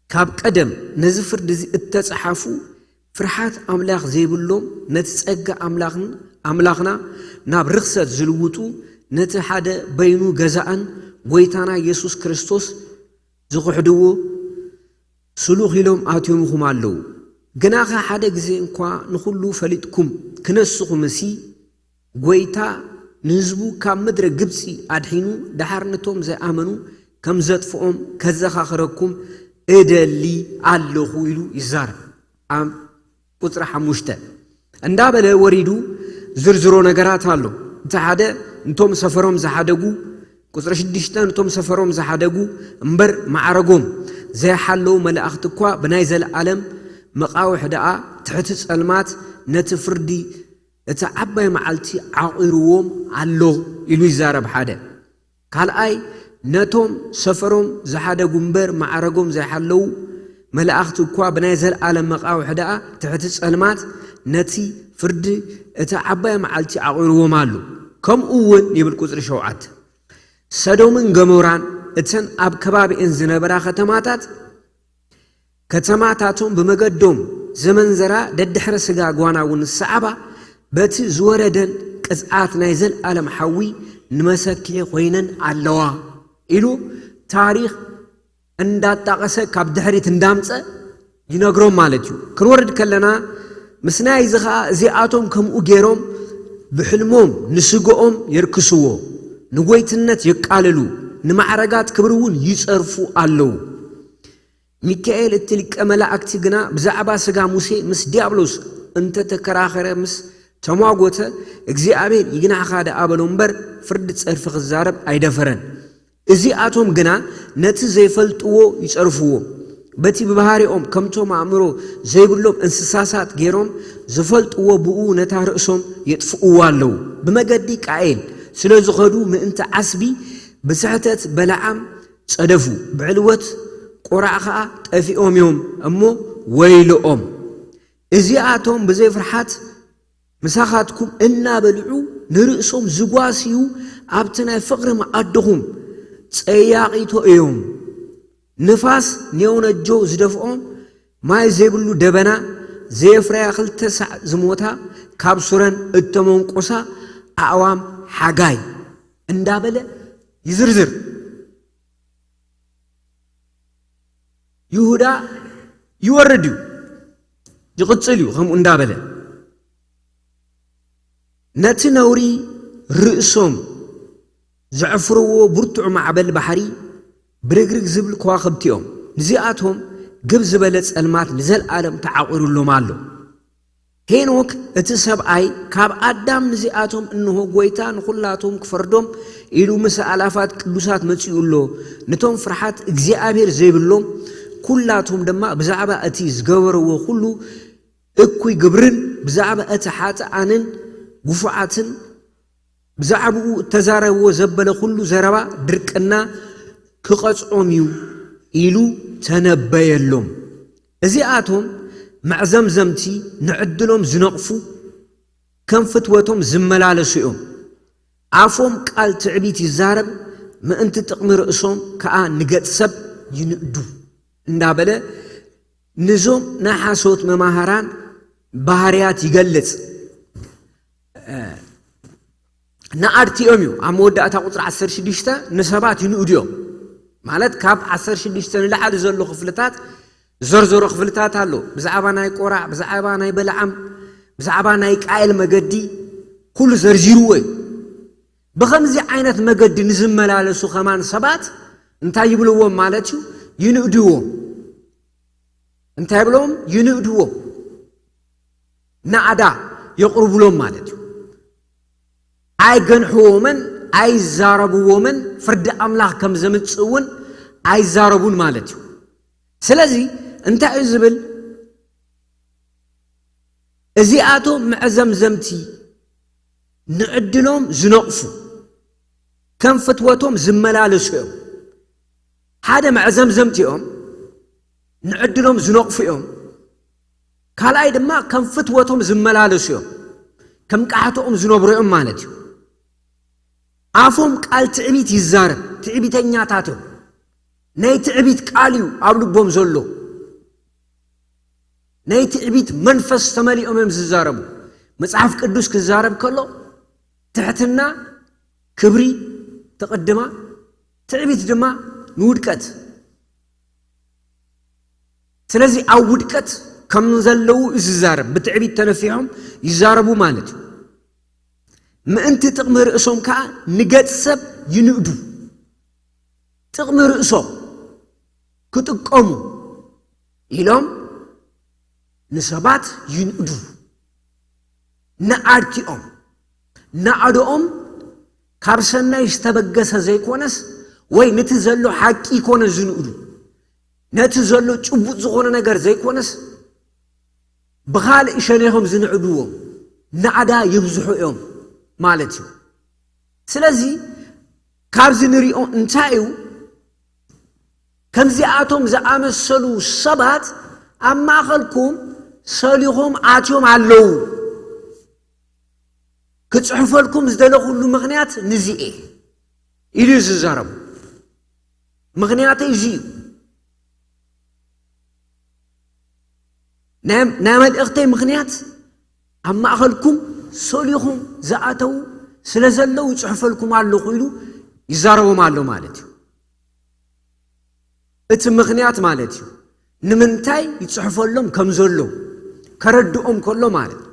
ካብ ቀደም ነዚ ፍርዲ እዚ እተጸሓፉ፣ ፍርሃት ኣምላኽ ዘይብሎም፣ ነቲ ጸጋ ኣምላኽን፣ ኣምላኽና ናብ ርኽሰት ዝልውጡ፣ ነቲ ሓደ በይኑ ገዛእን ጐይታና የሱስ ክርስቶስ ዝኽሕድዎ ስሉኽ ኢሎም ኣትዮምኹም ኣለዉ። ግናኸ ሓደ ግዜ እንኳ ንኹሉ ፈሊጥኩም ክነስኹምሲ፣ ጐይታ ንህዝቡ ካብ ምድረ ግብጺ ኣድሒኑ፣ ደሓር ነቶም ዘይኣመኑ ከም ዘጥፍኦም ከዘኻኽረኩም እደሊ ኣለኹ ኢሉ ይዛረብ። ኣብ ቁጽሪ ሓሙሽተ እንዳበለ ወሪዱ ዝርዝሮ ነገራት ኣሎ። እቲ ሓደ፣ እንቶም ሰፈሮም ዝሓደጉ፣ ቁጽሪ ሽዱሽተ፣ ነቶም ሰፈሮም ዝሓደጉ እምበር ማዕረጎም ዘይሓለዉ መላእኽቲ እኳ ብናይ ዘለኣለም መቓውሕ ደኣ ትሕቲ ጸልማት ነቲ ፍርዲ እቲ ዓባይ መዓልቲ ዓቑርዎም ኣሎ ኢሉ ይዛረብ ሓደ። ካልኣይ፣ ነቶም ሰፈሮም ዝሓደጉ እምበር ማዕረጎም ዘይሓለዉ መላእኽቲ እኳ ብናይ ዘለኣለም መቓውሒ ደኣ ትሕቲ ጸልማት ነቲ ፍርዲ እቲ ዓባይ መዓልቲ ዓቑርዎም ኣሎ። ከምኡ እውን ይብል ቁጽሪ ሸውዓተ፣ ሰዶምን ገሞራን እተን ኣብ ከባቢኤን ዝነበራ ከተማታት፣ ከተማታቶም ብመገዶም ዘመንዘራ ደድሕረ ስጋ ጓና እውን ዝሰዓባ፣ በቲ ዝወረደን ቅጽዓት ናይ ዘለኣለም ሓዊ ንመሰክሒ ኮይነን ኣለዋ ኢሉ ታሪኽ እንዳጣቐሰ ካብ ድሕሪት እንዳምጸ ይነግሮም ማለት እዩ። ክንወርድ ከለና፣ ምስ ናይ እዚ ኸኣ እዚኣቶም ከምኡ ገይሮም ብሕልሞም ንስግኦም የርክስዎ፣ ንጎይትነት የቃልሉ፣ ንማዕረጋት ክብሪ እውን ይጸርፉ ኣለዉ። ሚካኤል እቲ ሊቀ መላእክቲ ግና ብዛዕባ ስጋ ሙሴ ምስ ዲያብሎስ እንተተከራኸረ፣ ምስ ተሟጎተ፣ እግዚኣብሔር ይግናሕኻ ደኣ በሎ እምበር ፍርዲ ጸርፊ ክዛረብ ኣይደፈረን። እዚኣቶም ግና ነቲ ዘይፈልጥዎ ይጸርፍዎ። በቲ ብባህሪኦም ከምቶም ኣእምሮ ዘይብሎም እንስሳሳት ገይሮም ዝፈልጥዎ ብኡ ነታ ርእሶም የጥፍእዋ ኣለዉ። ብመገዲ ቃኤል ስለ ዝኸዱ ምእንቲ ዓስቢ ብስሕተት በለዓም ጸደፉ፣ ብዕልወት ቆራዕ ኸኣ ጠፊኦም እዮም እሞ ወይልኦም። እዚኣቶም ብዘይ ፍርሓት ምሳኻትኩም እናበልዑ ንርእሶም ዝጓስዩ ኣብቲ ናይ ፍቕሪ መኣድኹም ጸያቒቶ እዮም። ንፋስ ኔውነጆ ዝደፍኦም ማይ ዘይብሉ ደበና ዘየፍረያ ክልተ ሳዕ ዝሞታ ካብ ሱረን እተመንቆሳ ኣእዋም ሓጋይ እንዳበለ ይዝርዝር። ይሁዳ ይወርድ እዩ፣ ይቕጽል እዩ። ከምኡ እንዳበለ ነቲ ነውሪ ርእሶም ዘዕፍርዎ ብርቱዕ ማዕበል ባሕሪ ብርግርግ ዝብል ከዋኽብቲ እዮም። ንዚኣቶም ግብ ዝበለ ጸልማት ንዘለኣለም ተዓቑሩሎም ኣሎ። ሄኖክ እቲ ሰብኣይ ካብ ኣዳም ንዚኣቶም እንሆ ጐይታ ንኹላቶም ክፈርዶም ኢሉ ምስ ኣእላፋት ቅዱሳት መጺኡ ኣሎ። ነቶም ፍርሓት እግዚኣብሔር ዘይብሎም ኩላቶም ድማ ብዛዕባ እቲ ዝገበርዎ ኩሉ እኩይ ግብርን ብዛዕባ እቲ ሓጥኣንን ግፉዓትን ብዛዕባኡ እተዛረብዎ ዘበለ ኩሉ ዘረባ ድርቅና ክቐጽዖም እዩ ኢሉ ተነበየሎም። እዚኣቶም መዕዘምዘምቲ ንዕድሎም ዝነቕፉ ከም ፍትወቶም ዝመላለሱ እዮም። ኣፎም ቃል ትዕቢት ይዛረብ፣ ምእንቲ ጥቕሚ ርእሶም ከኣ ንገጽ ሰብ ይንእዱ እንዳበለ ንዞም ናይ ሓሶት መማህራን ባህርያት ይገልጽ። ንኣድቲ እዮም እዩ ኣብ መወዳእታ ቁጽሪ ዓሰርተ ሽዱሽተ ንሰባት ይንእዱ እዮም። ማለት ካብ ዓሰርተ ሽዱሽተ ንላዕሊ ዘሎ ክፍልታት ዘርዘሮ ክፍልታት ኣሎ። ብዛዕባ ናይ ቆራዕ፣ ብዛዕባ ናይ በለዓም፣ ብዛዕባ ናይ ቃየል መገዲ ኩሉ ዘርዚርዎ እዩ። ብኸምዚ ዓይነት መገዲ ንዝመላለሱ ከማን ሰባት እንታይ ይብልዎም ማለት እዩ? ይንእድዎም። እንታይ ይብሎም? ይንእድዎም። ናእዳ የቕርቡሎም ማለት እዩ። ኣይገንሕዎምን ኣይዛረብዎምን፣ ፍርዲ ኣምላኽ ከም ዘምጽእ እውን ኣይዛረቡን ማለት እዩ። ስለዚ እንታይ እዩ ዝብል? እዚኣቶም መዕዘምዘምቲ ንዕድሎም ዝነቕፉ፣ ከም ፍትወቶም ዝመላለሱ እዮም። ሓደ መዕዘምዘምቲ እዮም፣ ንዕድሎም ዝነቕፉ እዮም። ካልኣይ ድማ ከም ፍትወቶም ዝመላለሱ እዮም፣ ከም ቃሕትኦም ዝነብሩ እዮም ማለት እዩ። ኣፎም ቃል ትዕቢት ይዛረብ፣ ትዕቢተኛታት እዮም። ናይ ትዕቢት ቃል እዩ ኣብ ልቦም ዘሎ። ናይ ትዕቢት መንፈስ ተመሊኦም እዮም ዝዛረቡ። መጽሓፍ ቅዱስ ክዛረብ ከሎ ትሕትና ክብሪ ተቐድማ፣ ትዕቢት ድማ ንውድቀት። ስለዚ ኣብ ውድቀት ከም ዘለዉ እዩ ዝዛረብ። ብትዕቢት ተነፊሖም ይዛረቡ ማለት እዩ። ምእንቲ ጥቕሚ ርእሶም ከኣ ንገጽ ሰብ ይንእዱ። ጥቕሚ ርእሶም ክጥቀሙ ኢሎም ንሰባት ይንእዱ። ንኣድቲኦም፣ ናእዶኦም ካብ ሰናይ ዝተበገሰ ዘይኮነስ፣ ወይ ነቲ ዘሎ ሓቂ ይኮነ ዝንእዱ፣ ነቲ ዘሎ ጭቡጥ ዝኾነ ነገር ዘይኮነስ፣ ብኻልእ ሸነኾም ዝንዕድዎም፣ ናዕዳ ይብዝሑ እዮም ማለት እዩ። ስለዚ ካብዚ ንሪኦ እንታይ እዩ? ከምዚኣቶም ዝኣመሰሉ ሰባት ኣብ ማእኸልኩም ሰሊኾም ኣትዮም ኣለዉ። ክጽሕፈልኩም ዝደለኹሉ ምኽንያት ንዚኤ ኢሉ እዩ ዝዛረቡ። ምኽንያተይ እዚ እዩ። ናይ ናይ መልእኽተይ ምኽንያት ኣብ ማእኸልኩም ሰሊኹም ዝኣተዉ ስለ ዘለዉ ይጽሕፈልኩም ኣለኹ ኢሉ ይዛረቦም ኣሎ ማለት እዩ። እቲ ምኽንያት ማለት እዩ። ንምንታይ ይጽሕፈሎም ከም ዘሎ ከረድኦም ከሎ ማለት እዩ።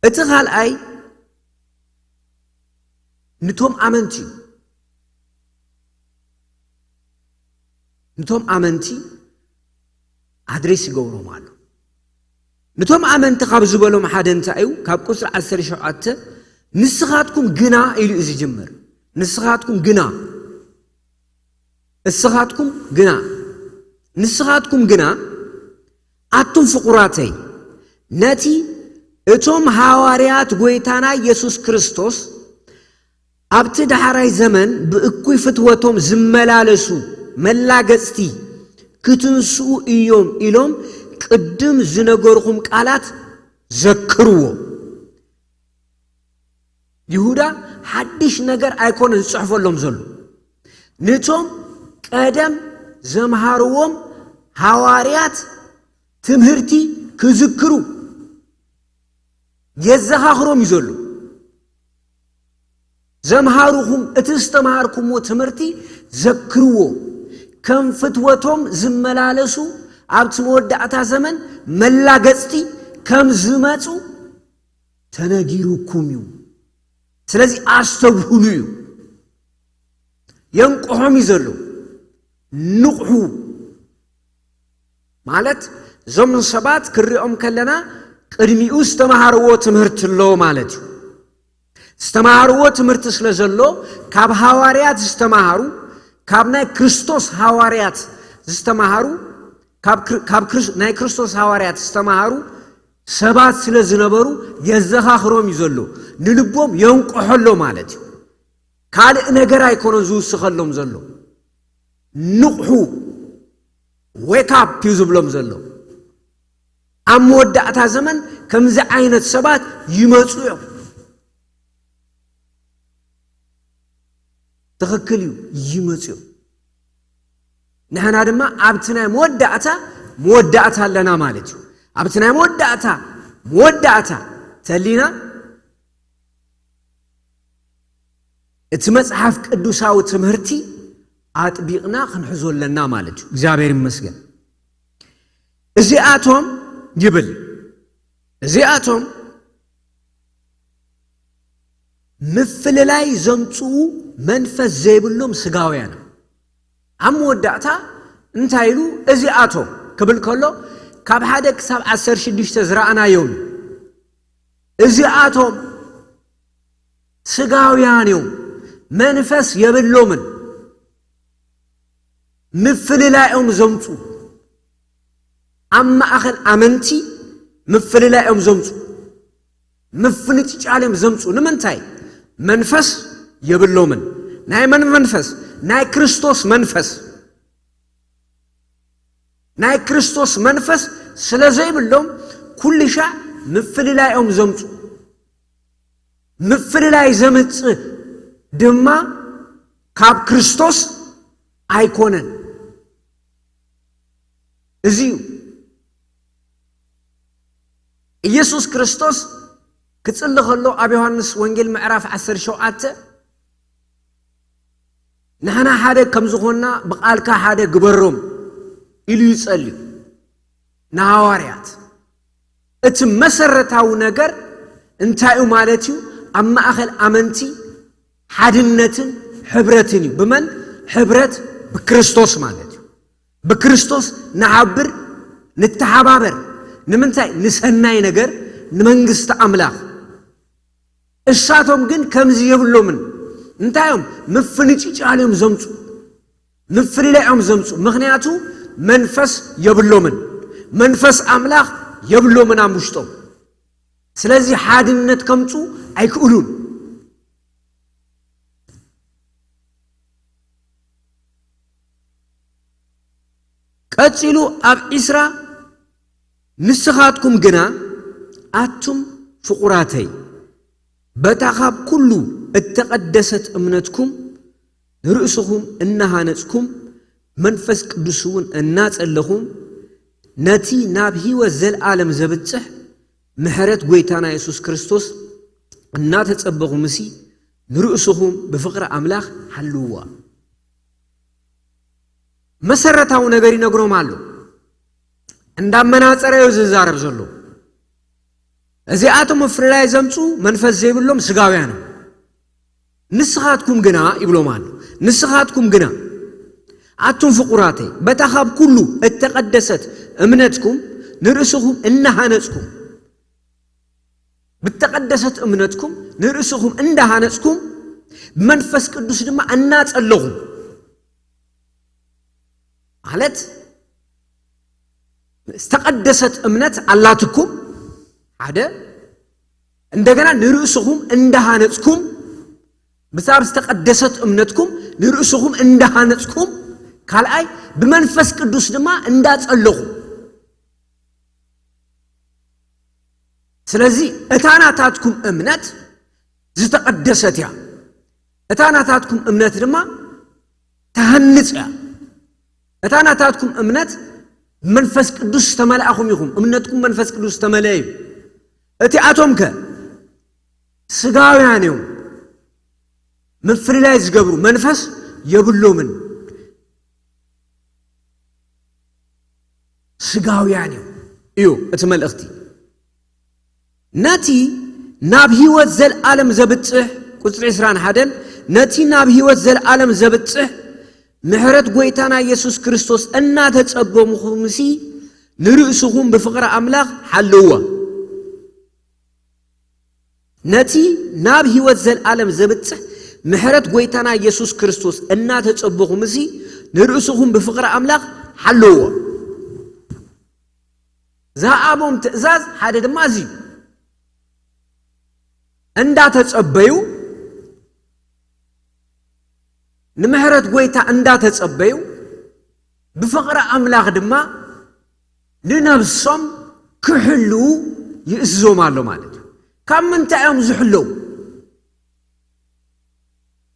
እቲ ካልኣይ ንቶም ኣመንቲ እዩ። ንቶም ኣመንቲ ኣድሬስ ይገብሮም ኣሎ። ንቶም ኣመንቲ ካብ ዝበሎም ሓደ እንታይ እዩ? ካብ ቁጽሪ ዓሰርተ ሸውዓተ ንስኻትኩም ግና ኢሉ እዩ ዝጅምር። ንስኻትኩም ግና፣ እስኻትኩም ግና፣ ንስኻትኩም ግና ኣቱም ፍቑራተይ፣ ነቲ እቶም ሃዋርያት ጐይታና ኢየሱስ ክርስቶስ ኣብቲ ዳሕራይ ዘመን ብእኩይ ፍትወቶም ዝመላለሱ መላገጽቲ ክትንስኡ እዮም ኢሎም ቅድም ዝነገርኹም ቃላት ዘክርዎ። ይሁዳ ሓድሽ ነገር ኣይኮነን ዝጽሕፈሎም ዘሎ። ነቶም ቀደም ዘምሃርዎም ሃዋርያት ትምህርቲ ክዝክሩ የዘኻኽሮም እዩ ዘሎ። ዘምሃሩኹም፣ እቲ ዝተምሃርኩምዎ ትምህርቲ ዘክርዎ። ከም ፍትወቶም ዝመላለሱ፣ ኣብቲ መወዳእታ ዘመን መላገጽቲ ከም ዝመጹ ተነጊሩኩም እዩ። ስለዚ ኣስተብህሉ እዩ። የንቅሖም እዩ ዘሎ። ንቕሑ ማለት እዞም ሰባት ክሪኦም ከለና ቅድሚኡ ዝተምሃርዎ ትምህርቲ ኣሎ ማለት እዩ። ዝተምሃርዎ ትምህርቲ ስለ ዘሎ ካብ ሃዋርያት ዝተምሃሩ፣ ካብ ናይ ክርስቶስ ሃዋርያት ዝተምሃሩ፣ ካብ ክር-፣ ካብ ክርስ-፣ ናይ ክርስቶስ ሃዋርያት ዝተምሃሩ ሰባት ስለ ዝነበሩ የዘኻኽሮም እዩ ዘሎ። ንልቦም የንቅሖ ኣሎ ማለት እዩ። ካልእ ነገር ኣይኮነን ዝውስኸሎም ዘሎ። ንቕሑ፣ ዌክ ኣፕ እዩ ዝብሎም ዘሎ። ኣብ መወዳእታ ዘመን ከምዚ ዓይነት ሰባት ይመጹ እዮም። ትኽክል እዩ፣ ይመጹ እዮም። ንሕና ድማ ኣብቲ ናይ መወዳእታ፣ መወዳእታ ኣለና ማለት እዩ። ኣብቲ ናይ መወዳእታ፣ መወዳእታ ተሊና እቲ መጽሓፍ ቅዱሳዊ ትምህርቲ ኣጥቢቕና ክንሕዞ ኣለና ማለት እዩ። እግዚኣብሔር ይመስገን። እዚኣቶም ይብል፣ እዚኣቶም ምፍልላይ ዘምጽኡ መንፈስ ዘይብሎም ስጋውያን እዮም። ኣብ መወዳእታ እንታይ ኢሉ? እዚኣቶም ክብል ከሎ ካብ ሓደ ክሳብ ዓሰርተ ሽዱሽተ ዝረኣናዮም እዩ። እዚኣቶም ስጋውያን እዮም፣ መንፈስ የብሎምን፣ ምፍልላዮም ዘምጹ፣ ኣብ ማእኸል ኣመንቲ ምፍልላዮም ዘምጹ፣ ምፍንጭጫልዮም ዘምጹ። ንምንታይ? መንፈስ የብሎምን። ናይ መን መንፈስ? ናይ ክርስቶስ መንፈስ። ናይ ክርስቶስ መንፈስ ስለ ዘይብሎም ኩሉ ሻዕ ምፍልላዮም ዘምጹ። ምፍልላይ ዘምጽእ ድማ ካብ ክርስቶስ ኣይኮነን። እዚ እዩ። ኢየሱስ ክርስቶስ ክጽሊ ከሎ ኣብ ዮሃንስ ወንጌል ምዕራፍ ዓሰርተ ሸውዓተ ንሕና ሓደ ከም ዝኾንና ብቓልካ ሓደ ግበሮም ኢሉ ይጸልዩ ንሃዋርያት። እቲ መሰረታዊ ነገር እንታይ እዩ ማለት እዩ? ኣብ ማእኸል ኣመንቲ ሓድነትን ሕብረትን እዩ። ብመን? ሕብረት ብክርስቶስ ማለት እዩ። ብክርስቶስ ንሓብር፣ ንተሓባበር። ንምንታይ? ንሰናይ ነገር፣ ንመንግስቲ ኣምላኽ። እሳቶም ግን ከምዚ የብሎምን። እንታይ እዮም? ምፍንጭጫል እዮም ዘምጹ፣ ምፍልላይ እዮም ዘምጹ። ምኽንያቱ መንፈስ የብሎምን። መንፈስ ኣምላኽ የብሎምን ኣብ ውሽጦም። ስለዚ ሓድነት ከምፁ ኣይክእሉን። ቀጺሉ ኣብ ዒስራ፣ ንስኻትኩም ግና ኣቱም ፍቑራተይ፣ በታ ካብ ኩሉ እተቐደሰት እምነትኩም ንርእስኹም እናሃነጽኩም፣ መንፈስ ቅዱስ እውን እናጸለኹም፣ ነቲ ናብ ህይወት ዘለኣለም ዘብጽሕ ምሕረት ጐይታና የሱስ ክርስቶስ እናተጸበኹምሲ፣ ንርእስኹም ብፍቕሪ ኣምላኽ ሓልውዋ። መሰረታዊ ነገር ይነግሮም ኣሎ። እንዳመናጸረ እዩ ዝዛረብ ዘሎ። እዚኣቶም ምፍልላይ ዘምፁ መንፈስ ዘይብሎም ስጋውያን እዮም። ንስኻትኩም ግና ይብሎም ኣሎ። ንስኻትኩም ግና ኣቱም ፍቁራተይ፣ በታ ካብ ኩሉ እተቐደሰት እምነትኩም ንርእስኹም እናሃነጽኩም፣ ብተቐደሰት እምነትኩም ንርእስኹም እንዳሃነጽኩም፣ ብመንፈስ ቅዱስ ድማ እናጸለኹም፣ ማለት ዝተቐደሰት እምነት ኣላትኩም፣ ሓደ፣ እንደገና ንርእስኹም እንዳሃነጽኩም፣ ብዛብ ዝተቐደሰት እምነትኩም ንርእስኹም እንዳሃነጽኩም፣ ካልኣይ፣ ብመንፈስ ቅዱስ ድማ እንዳጸለኹም። ስለዚ እታ ናታትኩም እምነት ዝተቐደሰት እያ። እታ ናታትኩም እምነት ድማ ትሃንጽ እያ። እታ ናታትኩም እምነት መንፈስ ቅዱስ ዝተመልኣኹም ኢኹም። እምነትኩም መንፈስ ቅዱስ ዝተመልአ እዩ። እቲኣቶም ከ ስጋውያን እዮም። ምፍልላይ ዝገብሩ መንፈስ የብሎምን። ስጋውያን እዮም እዩ እቲ መልእኽቲ። ነቲ ናብ ህይወት ዘለዓለም ዘብጽሕ፣ ቁጽሪ ዕስራን ሓደን፣ ነቲ ናብ ህይወት ዘለዓለም ዘብጽሕ ምሕረት ጐይታና ኢየሱስ ክርስቶስ እናተጸበኹምሲ፣ ንርእስኹም ብፍቕሪ ኣምላኽ ሓልውዋ። ነቲ ናብ ህይወት ዘለዓለም ዘብጽሕ ምሕረት ጐይታና ኢየሱስ ክርስቶስ እናተጸበኹምሲ፣ ንርእስኹም ብፍቕሪ ኣምላኽ ሓልውዋ። ዝሃቦም ትእዛዝ ሓደ ድማ እዚ እዩ። እንዳተጸበዩ፣ ንምሕረት ጐይታ እንዳተጸበዩ፣ ብፍቕሪ ኣምላኽ ድማ ንነብሶም ክሕልዉ ይእዝዞም ኣሎ ማለት እዩ። ካብ ምንታይ እዮም ዝሕለዉ?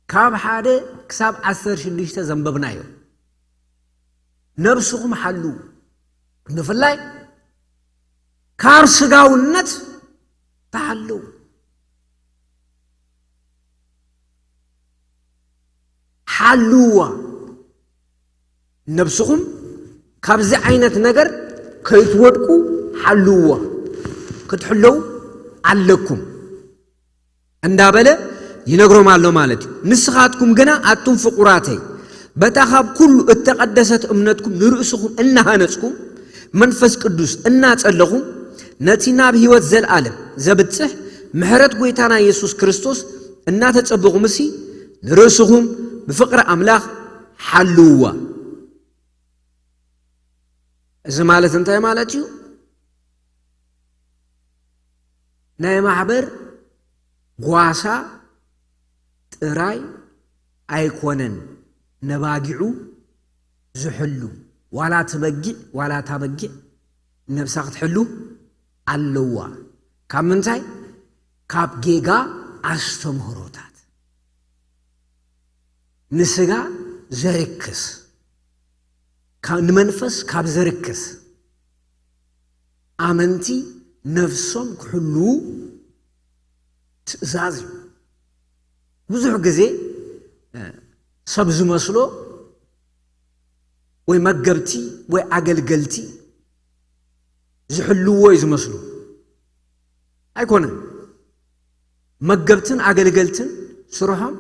ካብ ሓደ ክሳብ ዓሰርተ ሽዱሽተ ዘንበብናዮ። ነብስኹም ሓልዉ። ብፍላይ ካብ ስጋውነት ተሓልዉ። ሓልውዋ። ነብስኹም ካብዚ ዓይነት ነገር ከይትወድቁ ሓልውዋ። ክትሕለዉ ኣለኩም። እንዳበለ ይነግሮም ኣሎ ማለት እዩ። ንስኻትኩም ግና ኣቱም ፍቁራተይ፣ በታ ካብ ኩሉ እተቐደሰት እምነትኩም ንርእስኹም እናሃነጽኩም፣ መንፈስ ቅዱስ እናጸለኹም፣ ነቲ ናብ ህይወት ዘለዓለም ዘብጽሕ ምሕረት ጐይታና ኢየሱስ ክርስቶስ እናተጸበኹምሲ፣ ንርእስኹም ብፍቕሪ ኣምላኽ ሓልውዋ። እዚ ማለት እንታይ ማለት እዩ? ናይ ማሕበር ጓሳ ጥራይ ኣይኮነን ነባጊዑ ዝሕሉ፣ ዋላ እቲ በጊዕ፣ ዋላ እታ በጊዕ ነብሳ ክትሕሉ ኣለዋ። ካብ ምንታይ? ካብ ጌጋ ኣስተምህሮታት። ንስጋ ዘርክስ፣ ካ-፣ ንመንፈስ ካብ ዘርክስ፣ ኣመንቲ ነፍሶም ክሕልዉ ትእዛዝ እዩ። ብዙሕ ግዜ፣ እ፣ ሰብ ዝመስሎ ወይ መገብቲ ወይ ኣገልገልቲ ዝሕልዎ እዩ ዝመስሉ። ኣይኮነን። መገብትን ኣገልገልትን ስርሖም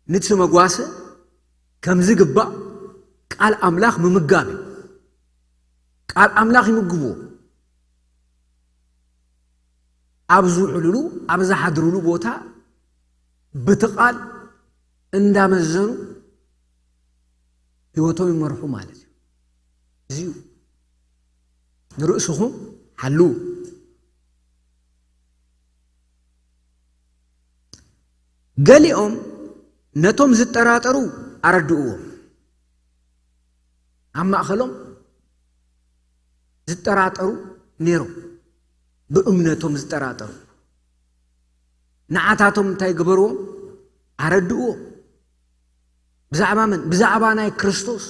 ንቲ መጓሰ ከም ዝግባእ ቃል ኣምላኽ ምምጋብ እዩ። ቃል ኣምላኽ ይምግብዎ። ኣብ ዝውዕልሉ፣ ኣብ ዝሓድርሉ ቦታ ብቲ ቃል እንዳመዘኑ ህይወቶም ይመርሑ ማለት እዩ። እዚ እዩ ንርእስኹም ሓልዉ። ገሊኦም ነቶም ዝጠራጠሩ ኣረድእዎም። ኣብ ማእኸሎም ዝጠራጠሩ ነይሮም፣ ብእምነቶም ዝጠራጠሩ። ንዓታቶም እንታይ ገበርዎም? ኣረድእዎም። ብዛዕባ መን? ብዛዕባ ናይ ክርስቶስ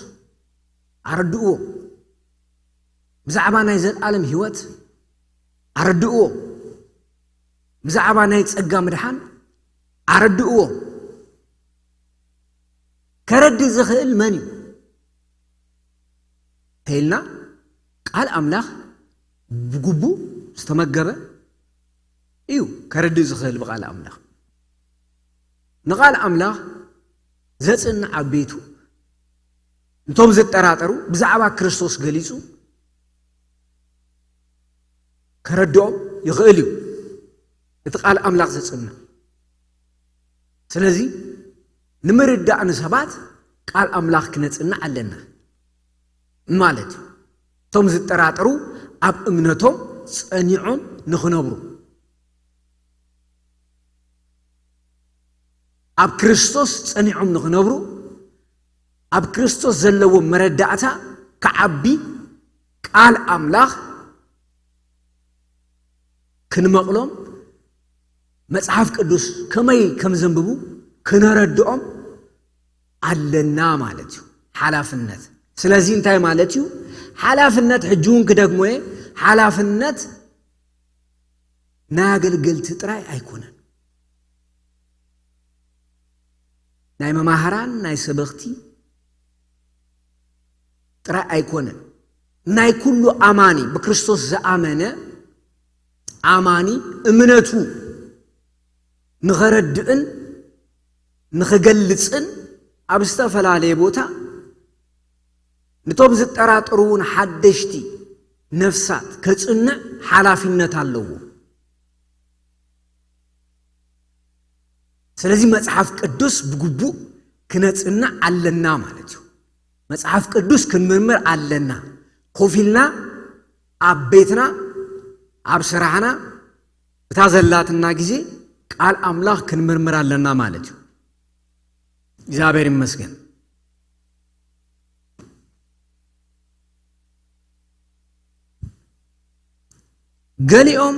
ኣረድእዎም። ብዛዕባ ናይ ዘለኣለም ህይወት ኣረድእዎም። ብዛዕባ ናይ ጸጋ ምድሓን ኣረድእዎም። ከረድእ ዝኽእል መን እዩ? ተይልና፣ ቃል ኣምላኽ ብግቡእ ዝተመገበ እዩ ከረድእ ዝኽእል ብቃል ኣምላኽ። ንቃል ኣምላኽ ዘጽንዕ ኣብ ቤቱ፣ ነቶም ዝጠራጠሩ ብዛዕባ ክርስቶስ ገሊጹ ከረድኦም ይኽእል እዩ። እቲ ቃል ኣምላኽ ዘጽንዕ። ስለዚ ንምርዳእ ንሰባት ቃል ኣምላኽ ክነጽንዕ ኣለና ማለት እዩ። እቶም ዝጠራጠሩ ኣብ እምነቶም ጸኒዖም ንኽነብሩ፣ ኣብ ክርስቶስ ጸኒዖም ንኽነብሩ፣ ኣብ ክርስቶስ ዘለዎም መረዳእታ ክዓቢ፣ ቃል ኣምላኽ ክንመቕሎም፣ መጽሓፍ ቅዱስ ከመይ ከም ዘንብቡ ክነረድኦም ኣለና ማለት እዩ። ሓላፍነት። ስለዚ እንታይ ማለት እዩ? ሓላፍነት፣ ሕጂ እውን ክደግሞ እየ፣ ሓላፍነት ናይ ኣገልገልቲ ጥራይ ኣይኮነን። ናይ መማህራን፣ ናይ ሰበኽቲ ጥራይ ኣይኮነን። ናይ ኩሉ ኣማኒ፣ ብክርስቶስ ዝኣመነ ኣማኒ እምነቱ ንኸረድእን ንኽገልጽን ኣብ ዝተፈላለየ ቦታ፣ ነቶም ዝጠራጠሩ እውን ሓደሽቲ ነፍሳት ከጽንዕ ሓላፊነት ኣለዎ። ስለዚ መጽሓፍ ቅዱስ ብግቡእ ክነጽንዕ ኣለና ማለት እዩ። መጽሓፍ ቅዱስ ክንምርምር ኣለና። ኮፍ ኢልና ኣብ ቤትና፣ ኣብ ስራሕና፣ እታ ዘላትና ግዜ ቃል ኣምላኽ ክንምርምር ኣለና ማለት እዩ። እግዚኣብሔር ይመስገን። ገሊኦም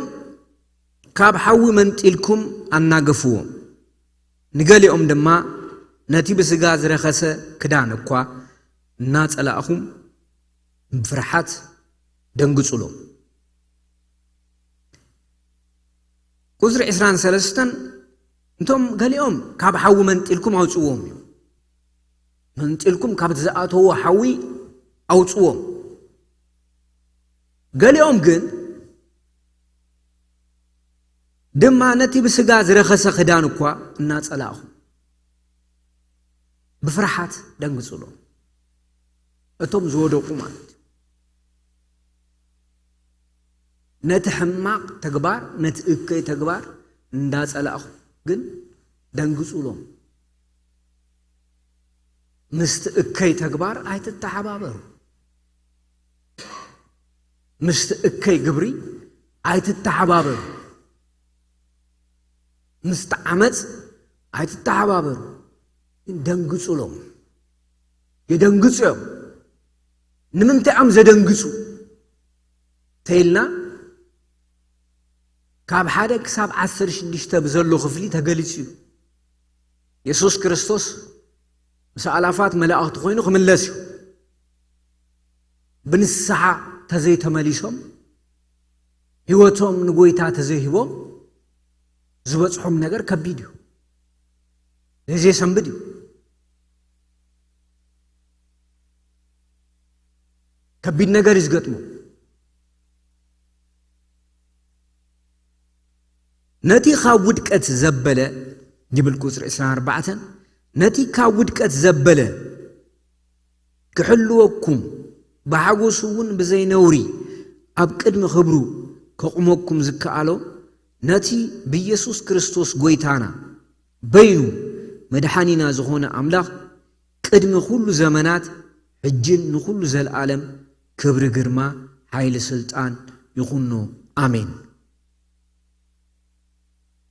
ካብ ሓዊ መንጢልኩም ኣናገፍዎም፣ ንገሊኦም ድማ ነቲ ብስጋ ዝረኸሰ ክዳን እኳ እናጸላእኹም ብፍርሓት ደንግጹሎም። ቁጽሪ ዕስራን ሰለስተን፣ እንቶም ገሊኦም ካብ ሓዊ መንጢልኩም ኣውጽዎም እዩ። መንጢልኩም ካብቲ ዝኣተዎ ሓዊ ኣውጽዎም። ገሊኦም ግን ድማ ነቲ ብስጋ ዝረኸሰ ክዳን እኳ እናጸላእኹም ብፍርሓት ደንግጹሎም። እቶም ዝወደቁ ማለት እዩ። ነቲ ሕማቕ ተግባር፣ ነቲ እከይ ተግባር እንዳጸላእኹ ግን ደንግጹሎም። ምስቲ እከይ ተግባር ኣይትተሓባበሩ። ምስቲ እከይ ግብሪ ኣይትተሓባበሩ። ምስቲ ዓመፅ ኣይትተሓባበሩ። ደንግጹሎም። የደንግጹ እዮም። ንምንታይ እዮም ዘደንግጹ ተይልና፣ ካብ ሓደ ክሳብ ዓሰርተ ሽዱሽተ ብዘሎ ክፍሊ ተገሊጹ እዩ። የሱስ ክርስቶስ ምስ ኣላፋት መላእኽቲ ኮይኑ ክምለስ እዩ። ብንስሓ ተዘይተመሊሶም፣ ህይወቶም ንጎይታ ተዘይሂቦም፣ ዝበጽሖም ነገር ከቢድ እዩ። ዘይ-፣ ዘየሰንብድ እዩ። ከቢድ ነገር እዩ ዝገጥሞ። ነቲ ካብ ውድቀት ዘበለ፣ ይብል ቁጽሪ ዕስራን ኣርባዕተን፣ ነቲ ካብ ውድቀት ዘበለ ክሕልወኩም፣ ብሓጎሱ እውን ብዘይ ነውሪ ኣብ ቅድሚ ክብሩ ከቑመኩም ዝከኣሎ፣ ነቲ ብኢየሱስ ክርስቶስ ጐይታና በይኑ መድሓኒና ዝኾነ ኣምላኽ፣ ቅድሚ ኩሉ ዘመናት፣ ሕጅን ንኹሉ ዘልኣለም ክብሪ ግርማ ሓይሊ፣ ስልጣን ይኹኖ። ኣሜን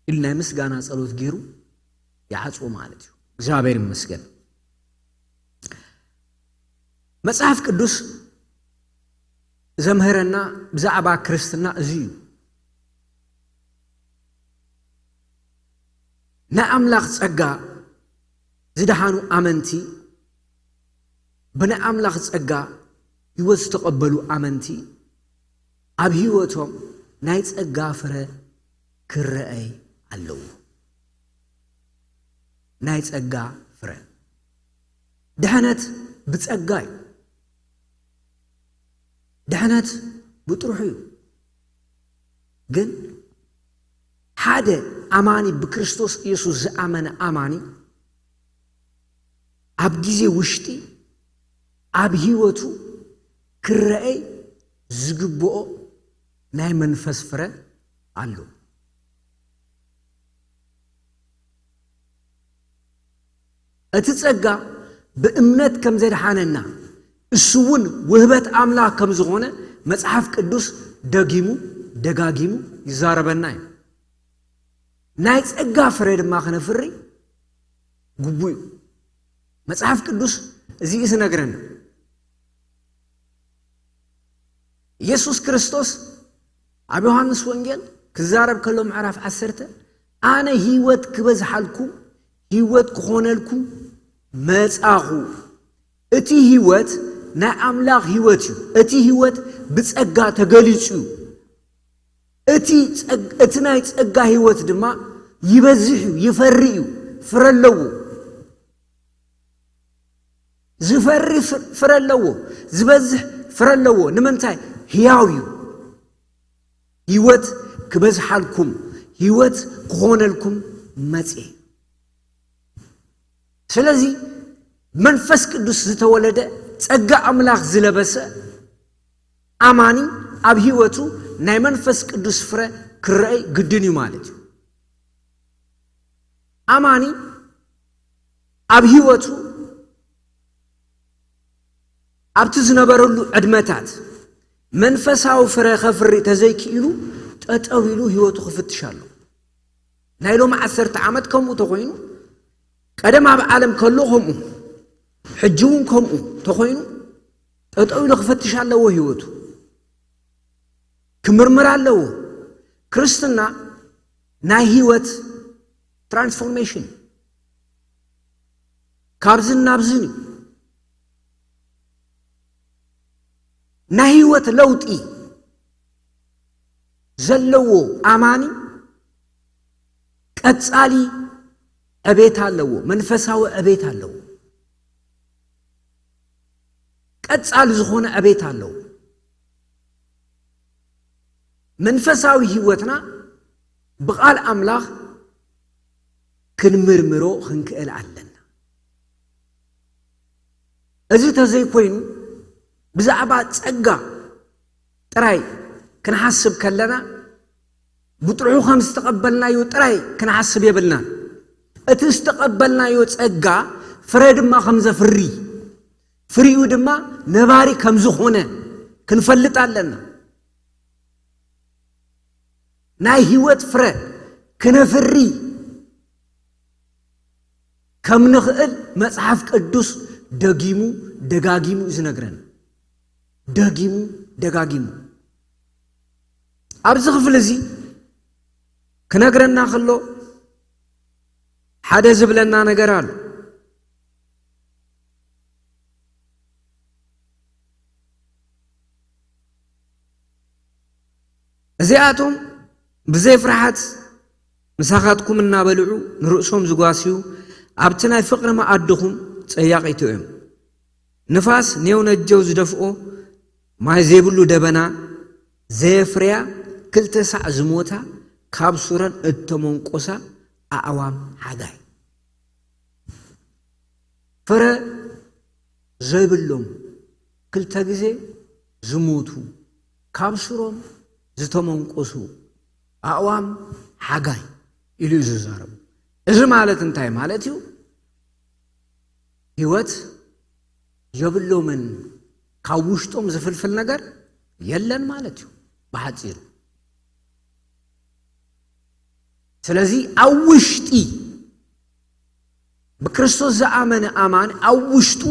ኢሉ ናይ ምስጋና ጸሎት ገይሩ ይዓጽዎ ማለት እዩ። እግዚኣብሔር ይመስገን። መጽሓፍ ቅዱስ ዘምህረና ብዛዕባ ክርስትና እዚ እዩ። ናይ ኣምላኽ ጸጋ ዝደሓኑ ኣመንቲ፣ ብናይ ኣምላኽ ጸጋ ህይወት ዝተቐበሉ ኣመንቲ፣ ኣብ ህይወቶም ናይ ጸጋ ፍረ ክረኣይ ኣለዎ። ናይ ጸጋ ፍረ። ድሕነት ብጸጋ እዩ። ድሕነት ብጥርሑ እዩ። ግን ሓደ ኣማኒ፣ ብክርስቶስ ኢየሱስ ዝኣመነ ኣማኒ፣ ኣብ ግዜ ውሽጢ ኣብ ህይወቱ ክረኣይ ዝግብኦ ናይ መንፈስ ፍረ ኣሎ። እቲ ጸጋ ብእምነት ከም ዘድሓነና፣ እሱ እውን ውህበት ኣምላኽ ከም ዝኾነ መጽሓፍ ቅዱስ ደጊሙ ደጋጊሙ ይዛረበና እዩ። ናይ ጸጋ ፍረ ድማ ክነፍሪ ግቡእ እዩ። መጽሓፍ ቅዱስ እዚ እዩ ዝነግረና። ኢየሱስ ክርስቶስ ኣብ ዮሃንስ ወንጌል ክዛረብ ከሎ ምዕራፍ ዓሰርተ፣ "ኣነ ህይወት ክበዝሓልኩም፣ ህይወት ክኾነልኩም መጻኹ።" እቲ ህይወት ናይ ኣምላኽ ህይወት እዩ። እቲ ህይወት ብጸጋ ተገሊጹ እዩ። እቲ ጸግ-፣ እቲ ናይ ጸጋ ህይወት ድማ ይበዝሕ እዩ፣ ይፈሪ እዩ፣ ፍረ ኣለዎ። ዝፈሪ ፍ-፣ ፍረ ኣለዎ፣ ዝበዝሕ ፍረ ኣለዎ። ንምንታይ? ህያው እዩ። ህይወት ክበዝሓልኩም፣ ህይወት ክኾነልኩም መጽኤ። ስለዚ መንፈስ ቅዱስ ዝተወለደ፣ ጸጋ ኣምላኽ ዝለበሰ ኣማኒ ኣብ ህይወቱ ናይ መንፈስ ቅዱስ ፍረ ክረኣይ ግድን እዩ ማለት እዩ። ኣማኒ ኣብ ህይወቱ ኣብቲ ዝነበረሉ ዕድመታት መንፈሳዊ ፍረ ከፍሪ ተዘይክኢሉ ጠጠው ኢሉ ህይወቱ ክፍትሽ ኣሎ። ናይ ሎሚ ዓሰርተ ዓመት ከምኡ ተኾይኑ፣ ቀደም ኣብ ዓለም ከሎ ከምኡ፣ ሕጂ እውን ከምኡ ተኾይኑ፣ ጠጠው ኢሉ ክፈትሽ ኣለዎ ህይወቱ። ክምርምር ኣለዎ። ክርስትና ናይ ህይወት ትራንስፎርሜሽን፣ ካብዝን ናብዝን እዩ። ናይ ህይወት ለውጢ ዘለዎ ኣማኒ ቀጻሊ ዕቤት ኣለዎ፣ መንፈሳዊ ዕቤት ኣለዎ። ቀጻሊ ዝኾነ ዕቤት ኣለዎ። መንፈሳዊ ህይወትና ብቓል ኣምላኽ ክንምርምሮ ክንክእል ኣለና። እዚ ተዘይኮይኑ፣ ብዛዕባ ጸጋ ጥራይ ክንሓስብ ከለና፣ ብጥርሑ ከም ዝተቐበልናዮ ጥራይ ክንሓስብ የብልናን። እቲ ዝተቐበልናዮ ጸጋ ፍረ ድማ ከም ዘፍሪ፣ ፍሪኡ ድማ ነባሪ ከም ዝኾነ ክንፈልጥ ኣለና። ናይ ህይወት ፍረ ክነፍሪ ከም ንኽእል መጽሓፍ ቅዱስ ደጊሙ ደጋጊሙ እዩ ዝነግረን። ደጊሙ ደጋጊሙ። ኣብዚ ክፍሊ እዚ ክነግረና ከሎ ሓደ ዝብለና ነገር ኣሎ። እዚኣቶም ብዘይ ፍርሓት ምሳኻትኩም እናበልዑ ንርእሶም ዝጓስዩ፣ ኣብቲ ናይ ፍቕሪ መኣድኹም ጸያቒቱ እዮም። ንፋስ ኔው ነጀው ዝደፍኦ፣ ማይ ዘይብሉ ደበና ዘየፍርያ፣ ክልተ ሳዕ ዝሞታ፣ ካብ ሱረን እተመንቆሳ ኣእዋም ሓጋይ። ፍረ ዘይብሎም፣ ክልተ ግዜ ዝሞቱ፣ ካብ ሱሮም ዝተመንቆሱ ኣእዋም ሓጋይ ኢሉ እዩ ዝዛረቡ። እዚ ማለት እንታይ ማለት እዩ? ህይወት የብሎምን። ካብ ውሽጦም ዝፍልፍል ነገር የለን ማለት እዩ ብሓፂሩ። ስለዚ ኣብ ውሽጢ ብክርስቶስ ዝኣመነ ኣማን ኣብ ውሽጡ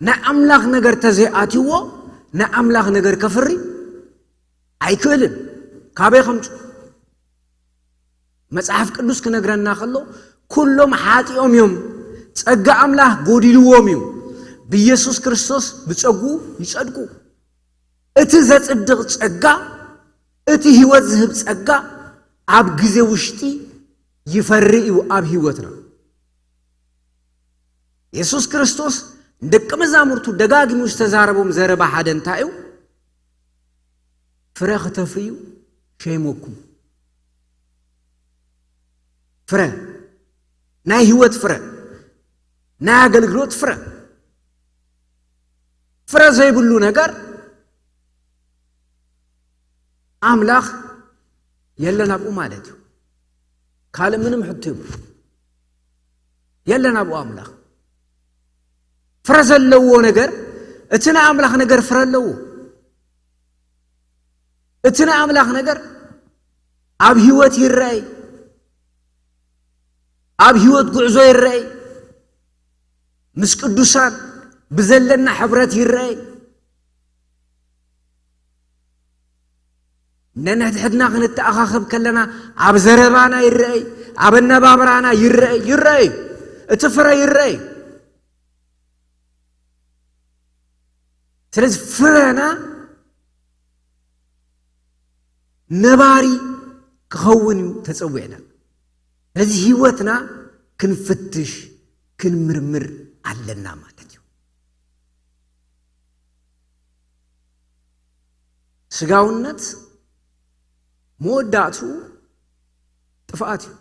ናይ ኣምላኽ ነገር ተዘይኣትዎ ናይ ኣምላኽ ነገር ከፍሪ ኣይክእልን። ካበይ ከምፁ? መጽሓፍ ቅዱስ ክነግረና ከሎ ኩሎም ሓጢኦም እዮም፣ ጸጋ ኣምላኽ ጎዲልዎም እዩ፣ ብኢየሱስ ክርስቶስ ብጸጉ ይጸድቁ። እቲ ዘጽድቕ ጸጋ፣ እቲ ህይወት ዝህብ ጸጋ ኣብ ግዜ ውሽጢ ይፈሪ እዩ ኣብ ህይወትና። የሱስ ክርስቶስ ንደቂ መዛሙርቱ ደጋጊሙ ዝተዛረቦም ዘረባ ሓደ እንታይ እዩ? ፍረ ክተፍርዩ ሸይመኩም። ፍረ፣ ናይ ህይወት ፍረ፣ ናይ ኣገልግሎት ፍረ። ፍረ ዘይብሉ ነገር ኣምላኽ የለን ኣብኡ ማለት እዩ። ካልእ ምንም ሕቶ የብሉ። የለን ኣብኡ ኣምላኽ። ፍረ ዘለዎ ነገር፣ እቲ ናይ ኣምላኽ ነገር ፍረ ኣለዎ። እቲ ናይ ኣምላኽ ነገር ኣብ ህይወት ይረኣይ፣ ኣብ ህይወት ጉዕዞ ይረኣይ፣ ምስ ቅዱሳን ብዘለና ሕብረት ይረኣይ። ነንሕድሕድና ክንተኣኻኸብ ከለና ኣብ ዘረባና ይረኣይ፣ ኣብ ኣነባብራና ይረኣይ፣ ይረኣይ፣ እቲ ፍረ ይረኣይ። ስለዚ ፍረና ነባሪ ክኸውን እዩ ተጸዊዕና። ስለዚ ህይወትና ክንፍትሽ ክንምርምር ኣለና ማለት እዩ። ስጋውነት መወዳእቱ ጥፍኣት እዩ።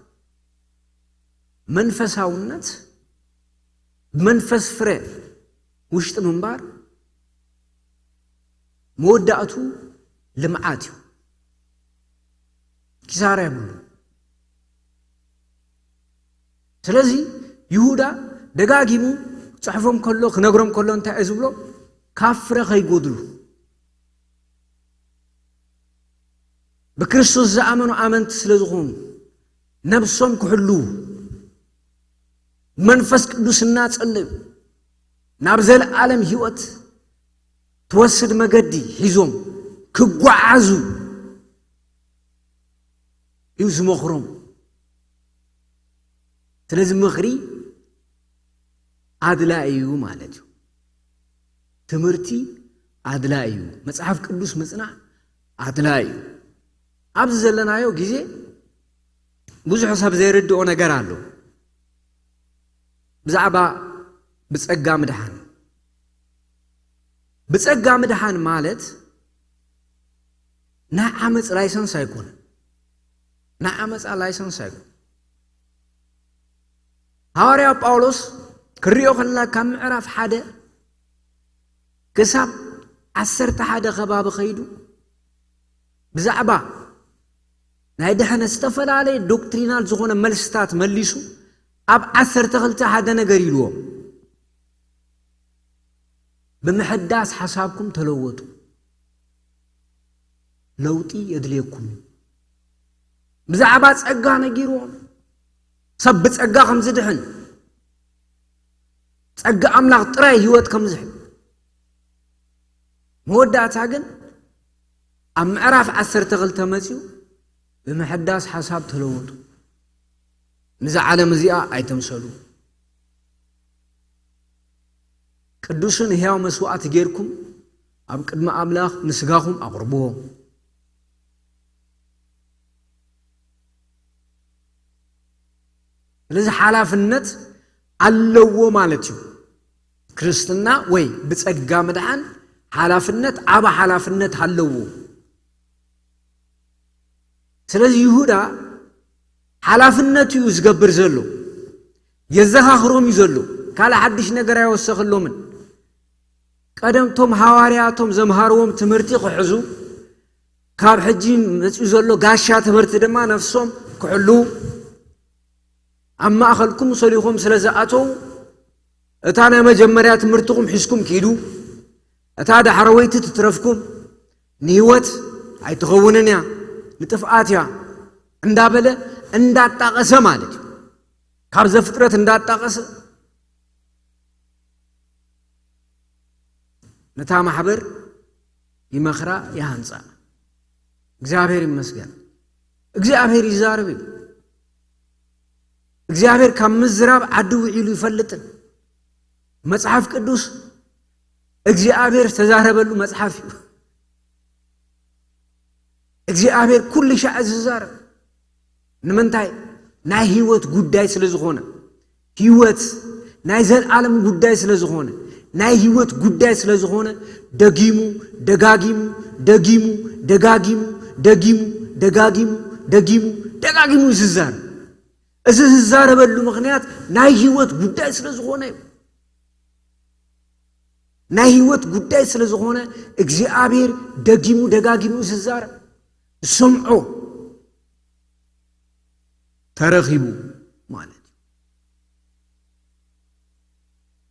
መንፈሳውነት ብመንፈስ ፍረ ውሽጢ ምንባር መወዳእቱ ልምዓት እዩ። ኪሳራ የብሉ። ስለዚ ይሁዳ ደጋጊሙ ክጽሕፎም ከሎ ክነግሮም ከሎ እንታይ እዩ ዝብሎ? ካብ ፍረ ከይጎድሉ። ብክርስቶስ ዝኣመኑ ኣመንቲ ስለ ዝኾኑ ነብሶም ክሕልዉ መንፈስ ቅዱስ እናጸለዩ ናብ ዘለኣለም ህይወት ትወስድ መገዲ ሒዞም ክጓዓዙ እዩ ዝመኽሮም። ስለዚ ምኽሪ ኣድላዪ እዩ ማለት እዩ። ትምህርቲ ኣድላዪ እዩ። መጽሓፍ ቅዱስ ምጽናዕ ኣድላዪ እዩ። ኣብዚ ዘለናዮ ግዜ ብዙሕ ሰብ ዘይርድኦ ነገር ኣሎ። ብዛዕባ ብጸጋ ምድሓን። ብጸጋ ምድሓን ማለት ናይ ዓመጽ ላይሰንስ ኣይኮነን። ናይ ዓመጻ ላይሰንስ ኣይኮነን። ሃዋርያ ጳውሎስ ክሪኦ ከለና ካብ ምዕራፍ ሓደ ክሳብ ዓሰርተ ሓደ ከባቢ ከይዱ ብዛዕባ ናይ ድሕነት ዝተፈላለየ ዶክትሪናል ዝኾነ መልስታት መሊሱ ኣብ ዓሰርተ ክልተ ሓደ ነገር ኢልዎም። ብምሕዳስ ሓሳብኩም ተለወጡ። ለውጢ የድልየኩም እዩ። ብዛዕባ ጸጋ ነጊርዎም። ሰብ ብጸጋ ከም ዝድሕን፣ ጸጋ ኣምላኽ ጥራይ ህይወት ከም ዝህብ። መወዳእታ ግን ኣብ ምዕራፍ ዓሰርተ ክልተ መጺኡ ብምሕዳስ ሓሳብ ተለወጡ። ነዛ ዓለም እዚኣ ኣይተምሰሉ። ቅዱስን ህያው መስዋዕቲ ጌርኩም ኣብ ቅድሚ ኣምላኽ ንስጋኹም ኣቕርብዎ። ስለዚ ሓላፍነት ኣለዎ ማለት እዩ። ክርስትና ወይ ብጸጋ ምድሓን ሓላፍነት፣ ዓቢ ሓላፍነት ኣለዎ። ስለዚ ይሁዳ ሓላፍነቱ እዩ ዝገብር ዘሎ። የዘኻኽሮም እዩ ዘሎ። ካልእ ሓድሽ ነገር ኣይወሰኸሎምን። ቀደምቶም ሃዋርያቶም ዘምሃርዎም ትምህርቲ ክሕዙ፣ ካብ ሕጂ መጺኡ ዘሎ ጋሻ ትምህርቲ ድማ ነፍሶም ክሕሉ፣ ኣብ ማእከልኩም ሰሊኹም ስለ ዝኣተው፣ እታ ናይ መጀመርያ ትምህርትኹም ሒዝኩም ኪዱ፣ እታ ዳሕረወይቲ ትትረፍኩም ንህይወት ኣይትኸውንን እያ፣ ንጥፍኣት እያ እንዳበለ እንዳጣቐሰ ማለት እዩ። ካብ ዘፍጥረት እንዳጣቐሰ ነታ ማሕበር ይመኽራ፣ ይሃንጻ። እግዚኣብሔር ይመስገን። እግዚኣብሔር ይዛረብ እዩ። እግዚኣብሔር ካብ ምዝራብ ዓዲ ውዒሉ ይፈልጥን። መጽሓፍ ቅዱስ እግዚኣብሔር ዝተዛረበሉ መጽሓፍ እዩ። እግዚኣብሔር ኩሉ ሻዕ ዝዛረብ ንምንታይ? ናይ ህይወት ጉዳይ ስለ ዝኾነ። ህይወት ናይ ዘልዓለም ጉዳይ ስለ ዝኾነ፣ ናይ ህይወት ጉዳይ ስለ ዝኾነ፣ ደጊሙ ደጋጊሙ፣ ደጊሙ ደጋጊሙ፣ ደጊሙ ደጋጊሙ፣ ደጊሙ ደጋጊሙ እዩ ዝዛረብ። እዚ ዝዛረበሉ ምኽንያት ናይ ህይወት ጉዳይ ስለ ዝኾነ እዩ። ናይ ህይወት ጉዳይ ስለ ዝኾነ እግዚኣብሔር ደጊሙ ደጋጊሙ ዝዛረብ፣ ዝሰምዖ ተረኺቡ ማለት እዩ።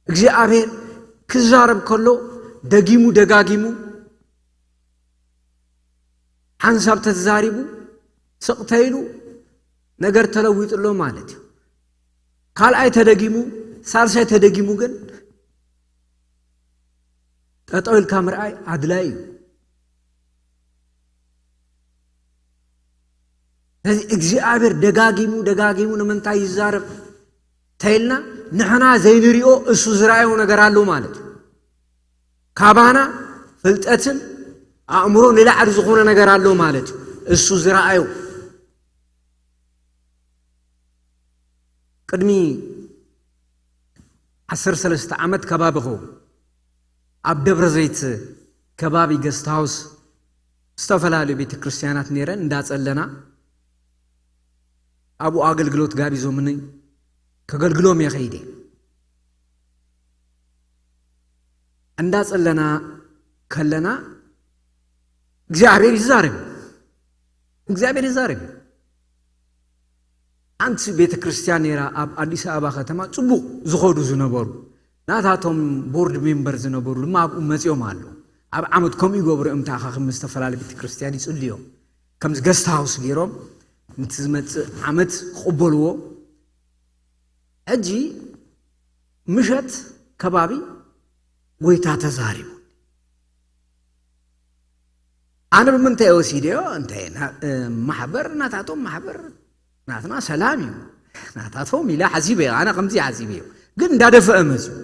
እግዚኣብሔር ክዛረብ ከሎ ደጊሙ ደጋጊሙ ሓንሳብ ተዛሪቡ ስቕ ተይሉ ነገር ተለዊጡ ኣሎ ማለት እዩ። ካልኣይ ተደጊሙ፣ ሳልሳይ ተደጊሙ ግን ጠጠው ኢልካ ምርኣይ ኣድላይ እዩ። ስለዚ እግዚኣብሔር ደጋጊሙ ደጋጊሙ ንምንታይ ይዛረብ ተይልና፣ ንሕና ዘይንሪኦ እሱ ዝረኣዮ ነገር ኣሎ ማለት እዩ። ካባና ፍልጠትን ኣእምሮ ንላዕሊ ዝኾነ ነገር ኣሎ ማለት እዩ። እሱ ዝረኣዮ ቅድሚ ዓሰርተ ሰለስተ ዓመት ከባቢ ኸውን ኣብ ደብረ ዘይት ከባቢ ገስት ሃውስ ዝተፈላለዩ ቤተ ክርስቲያናት ነይረን እንዳጸለና ኣብኡ ኣገልግሎት ጋቢዞምኒ ከገልግሎም እየ ኸይደ። እንዳጸለና ከለና እግዚኣብሔር ይዛረብ፣ እግዚኣብሔር ይዛረብ። ሓንቲ ቤተ ክርስቲያን ነይራ ኣብ ኣዲስ ኣበባ ከተማ ጽቡቕ ዝኸዱ ዝነበሩ ናታቶም ቦርድ ሜምበር ዝነበሩ ድማ ኣብኡ መጺኦም ኣለዉ። ኣብ ዓመት ከምኡ ይገብሩ እዮም። ተኣኻኺብ ምስ ዝተፈላለዩ ቤተ ክርስቲያን ይጽልዮም ከምዚ ገስት ሃውስ ገይሮም ነቲ ዝመጽእ ዓመት ክቕበልዎ። ሕጂ ምሸት ከባቢ ጎይታ ተዛሪቡ። ኣነ ብምንታይ ወሲደዮ? እንታይ ና- እ፣ ማሕበር ናታቶም ማሕበር ናትና ሰላም እዩ ናታቶም ኢለ ሓሲበዮ። ኣነ ከምዚ ሓሲበዮ። ግን እንዳደፈአ መጽዩ።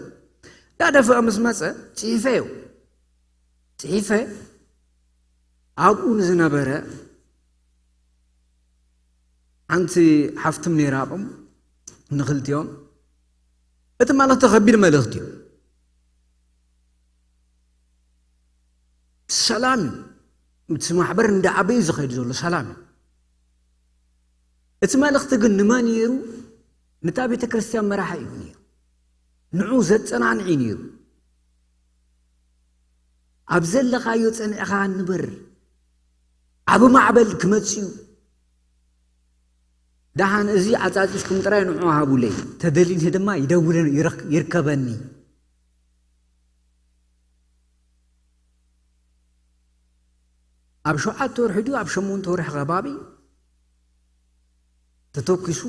እንዳደፈአ ምስ መጸ ጽሒፈዮ። ጽሒፈ ኣብኡ ንዝነበረ ሓንቲ ሓፍትም ነይራ ኣብኦም ንኽልቲኦም እቲ መልእኽቲ ከቢድ መልእኽቲ እዩ። ሰላም እዩ። እቲ ማሕበር እንዳዓበየ ዝኸይድ ዘሎ ሰላም እዩ። እቲ መልእኽቲ ግን ንመን ነይሩ? ነታ ቤተ ክርስቲያን መራሒ እዩ ነይሩ። ንዑ ዘጸናንዕ እዩ ነይሩ። ኣብ ዘለኻዮ ጸኒዕኻ ንበር። ዓቢ ማዕበል ክመጽእ እዩ። ደሓን እዚ ዓጻጺስኩም ጥራይ ንዑ ሃቡለይ። ተደሊኒ ድማ ይደውልን ይረክ- ይርከበኒ። ኣብ ሸውዓተ ወርሒ ድዩ ኣብ ሸሞንተ ወርሒ ከባቢ ተተኪሱ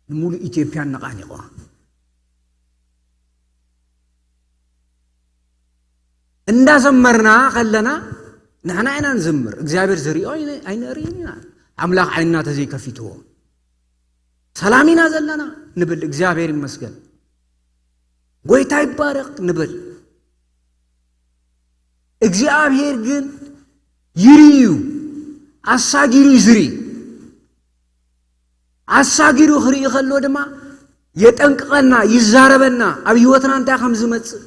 ንምሉእ ኢትዮጵያ ነቓኒቑዋ። እንዳዘመርና ከለና ንሕና ኢና ንዝምር፣ እግዚኣብሔር ዝሪኦ ኣይነ- ኣይነርእይን ኢና። ኣምላኽ ዓይንና ተዘይከፊትዎ ሰላም ኢና ዘለና ንብል፣ እግዚኣብሔር ይመስገን፣ ጎይታ ይባረክ ንብል። እግዚኣብሔር ግን ይርኢ እዩ፣ ኣሳጊሩ እዩ ዝርኢ። ኣሳጊሩ ክርኢ ከሎ ድማ የጠንቅቐና፣ ይዛረበና፣ ኣብ ህይወትና እንታይ ከም ዝመጽእ።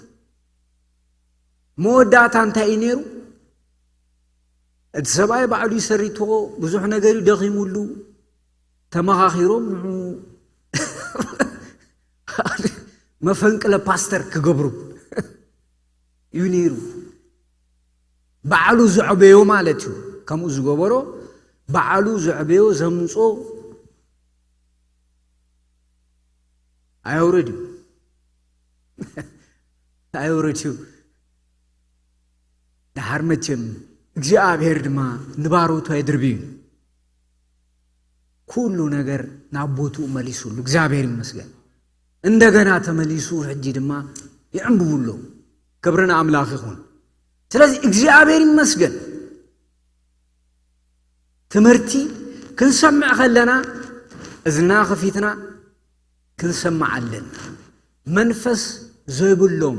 መወዳእታ እንታይ እዩ ነይሩ? እቲ ሰብኣይ ባዕሉ ይሰሪትዎ፣ ብዙሕ ነገር እዩ ደኺሙሉ። ተመኻኺሮም ንዑ መፈንቅለ ፓስተር ክገብሩ እዩ ነይሩ። ባዕሉ ዘዕበዮ ማለት እዩ። ከምኡ ዝገበሮ ባዕሉ ዘዕበዮ ዘምጾ ኣየውርድ እዩ። ኣየውርድ እዩ። ደሓር መቸም እግዚኣብሔር ድማ ንባሮቱ ኣይድርብዩ። ኩሉ ነገር ናብ ቦትኡ መሊሱሉ እግዚኣብሔር ይመስገን። እንደገና ተመሊሱ ሕጂ ድማ ይዕንብቡ ኣለዉ። ክብሪ ንኣምላኽ ይኹን። ስለዚ እግዚኣብሔር ይመስገን። ትምህርቲ ክንሰምዕ ከለና እዝና ከፊትና ክንሰምዕ ኣለና። መንፈስ ዘይብሎም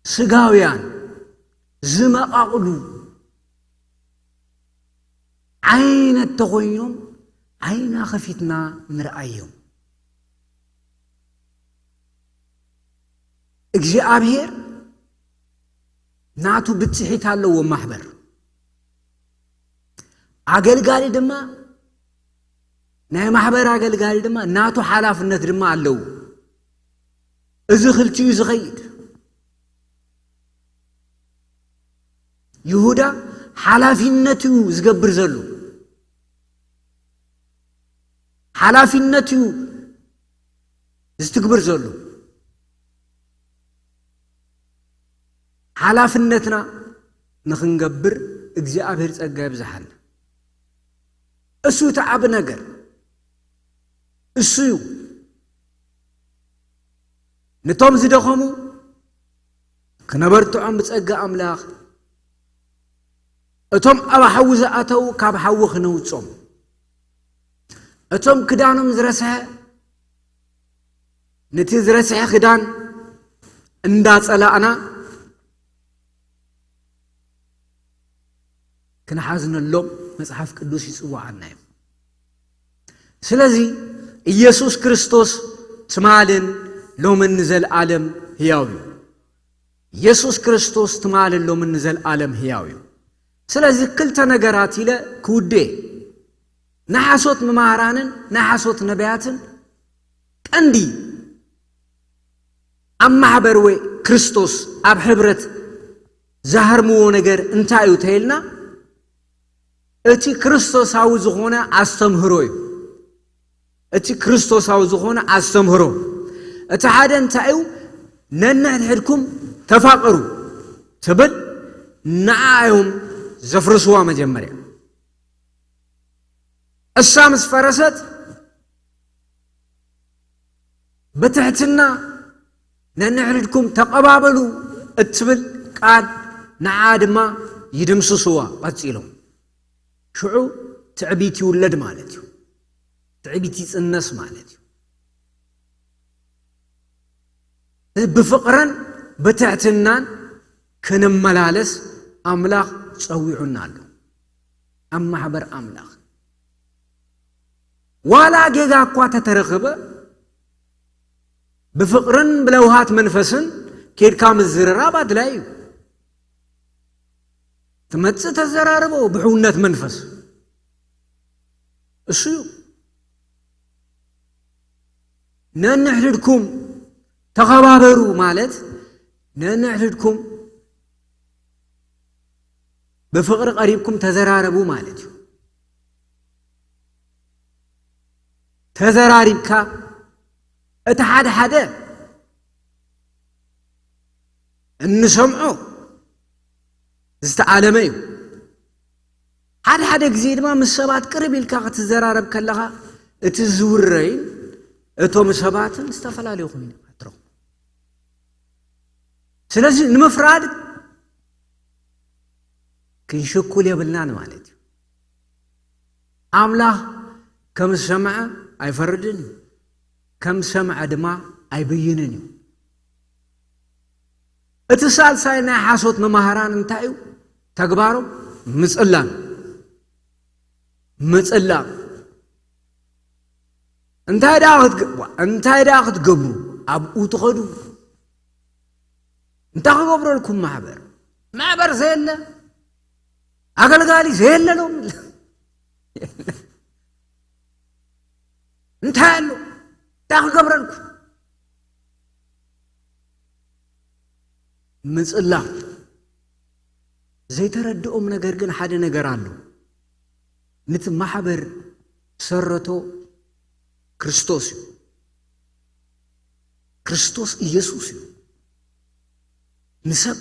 ስጋውያን ዝመቓቕሉ ዓይነት ተኾይኖም ዓይና ከፊትና ንርኣዮም። እግዚኣብሔር ናቱ ብፅሒት ኣለዎ ማሕበር። ኣገልጋሊ ድማ ናይ ማሕበር ኣገልጋሊ ድማ ናቱ ሓላፍነት ድማ ኣለዎ። እዚ ክልቲኡ ዝኸይድ ይሁዳ ሓላፊነቱ እዩ ዝገብር ዘሎ። ሓላፊነቱ እዩ ዝትግብር ዘሎ። ሓላፍነትና ንኽንገብር እግዚኣብሔር ጸጋ ይብዝሓልና። እሱ እቲ ዓቢ ነገር እሱ እዩ። ነቶም ዝደኸሙ ክነበርትዖም ብጸጋ ኣምላኽ፣ እቶም ኣብ ሓዊ ዝኣተዉ ካብ ሓዊ ክነውጾም፣ እቶም ክዳኖም ዝረስሐ ነቲ ዝረስሐ ክዳን እንዳጸላእና ክንሓዝነሎም መጽሓፍ ቅዱስ ይጽውዓና እዩ። ስለዚ ኢየሱስ ክርስቶስ ትማልን ሎምን ንዘለኣለም ህያው እዩ። ኢየሱስ ክርስቶስ ትማልን ሎምን ንዘለኣለም ህያው እዩ። ስለዚ ክልተ ነገራት ኢለ ክውዴ፣ ንሓሶት መማህራንን ንሓሶት ነቢያትን ቀንዲ ኣብ ማሕበር ወይ ክርስቶስ ኣብ ሕብረት ዝሃርምዎ ነገር እንታይ እዩ ተይልና፣ እቲ ክርስቶሳዊ ዝኾነ ኣስተምህሮ እዩ። እቲ ክርስቶሳዊ ዝኾነ ኣስተምህሮ እቲ ሓደ እንታይ እዩ? ነንሕድሕድኩም ተፋቀሩ ትብል። ንዓ እዮም ዘፍርስዋ መጀመርያ። እሳ ምስ ፈረሰት ብትሕትና ነንሕድሕድኩም ተቐባበሉ እትብል ቃል ንዓ ድማ ይድምስስዋ ቀጺሎም። ሽዑ ትዕቢት ይውለድ ማለት እዩ። ትዕቢት ይጽነስ ማለት እዩ። ብፍቕርን ብትሕትናን ክንመላለስ ኣምላኽ ጸዊዑና ኣሎ። ኣብ ማሕበር ኣምላኽ ዋላ ጌጋ እኳ ተተረኸበ ብፍቕርን ብለውሃት መንፈስን ኬድካ ምዝርራብ ኣድላይ እዩ። ትመጽእ ተዘራርቦ ብሕውነት መንፈስ እሱ እዩ። ነንሕድድኩም ተኸባበሩ ማለት ነንሕድድኩም ብፍቕሪ ቀሪብኩም ተዘራረቡ ማለት እዩ። ተዘራሪብካ እቲ ሓደ ሓደ እንሰምዖ ዝተኣለመ እዩ። ሓደ ሓደ ግዜ ድማ ምስ ሰባት ቅርብ ኢልካ ክትዘራረብ ከለኻ እቲ ዝውረይን እቶም ሰባትን ዝተፈላለዩ ኮይኑ ትረኽቦ። ስለዚ ንምፍራድ ክንሽኩል የብልናን ማለት እዩ። ኣምላኽ ከም ዝሰምዐ ኣይፈርድን እዩ፣ ከም ዝሰምዐ ድማ ኣይብይንን እዩ። እቲ ሳልሳይ ናይ ሓሶት መማህራን እንታይ እዩ ተግባሮም? ምጽላም። ምጽላም እንታይ ደኣ ክትግ- እንታይ ደኣ ክትገብሩ ኣብኡ ትኸዱ? እንታይ ክገብረልኩም ማሕበር? ማሕበር ዘየለ ኣገልጋሊ ዘየለ ሎም እንታይ ኣሎ? እንታይ ክገብረልኩም? ምጽላም። ዘይተረድኦም ነገር ግን ሓደ ነገር ኣሎ። ነቲ ማሕበር ሰረቶ ክርስቶስ እዩ። ክርስቶስ ኢየሱስ እዩ። ንሰብ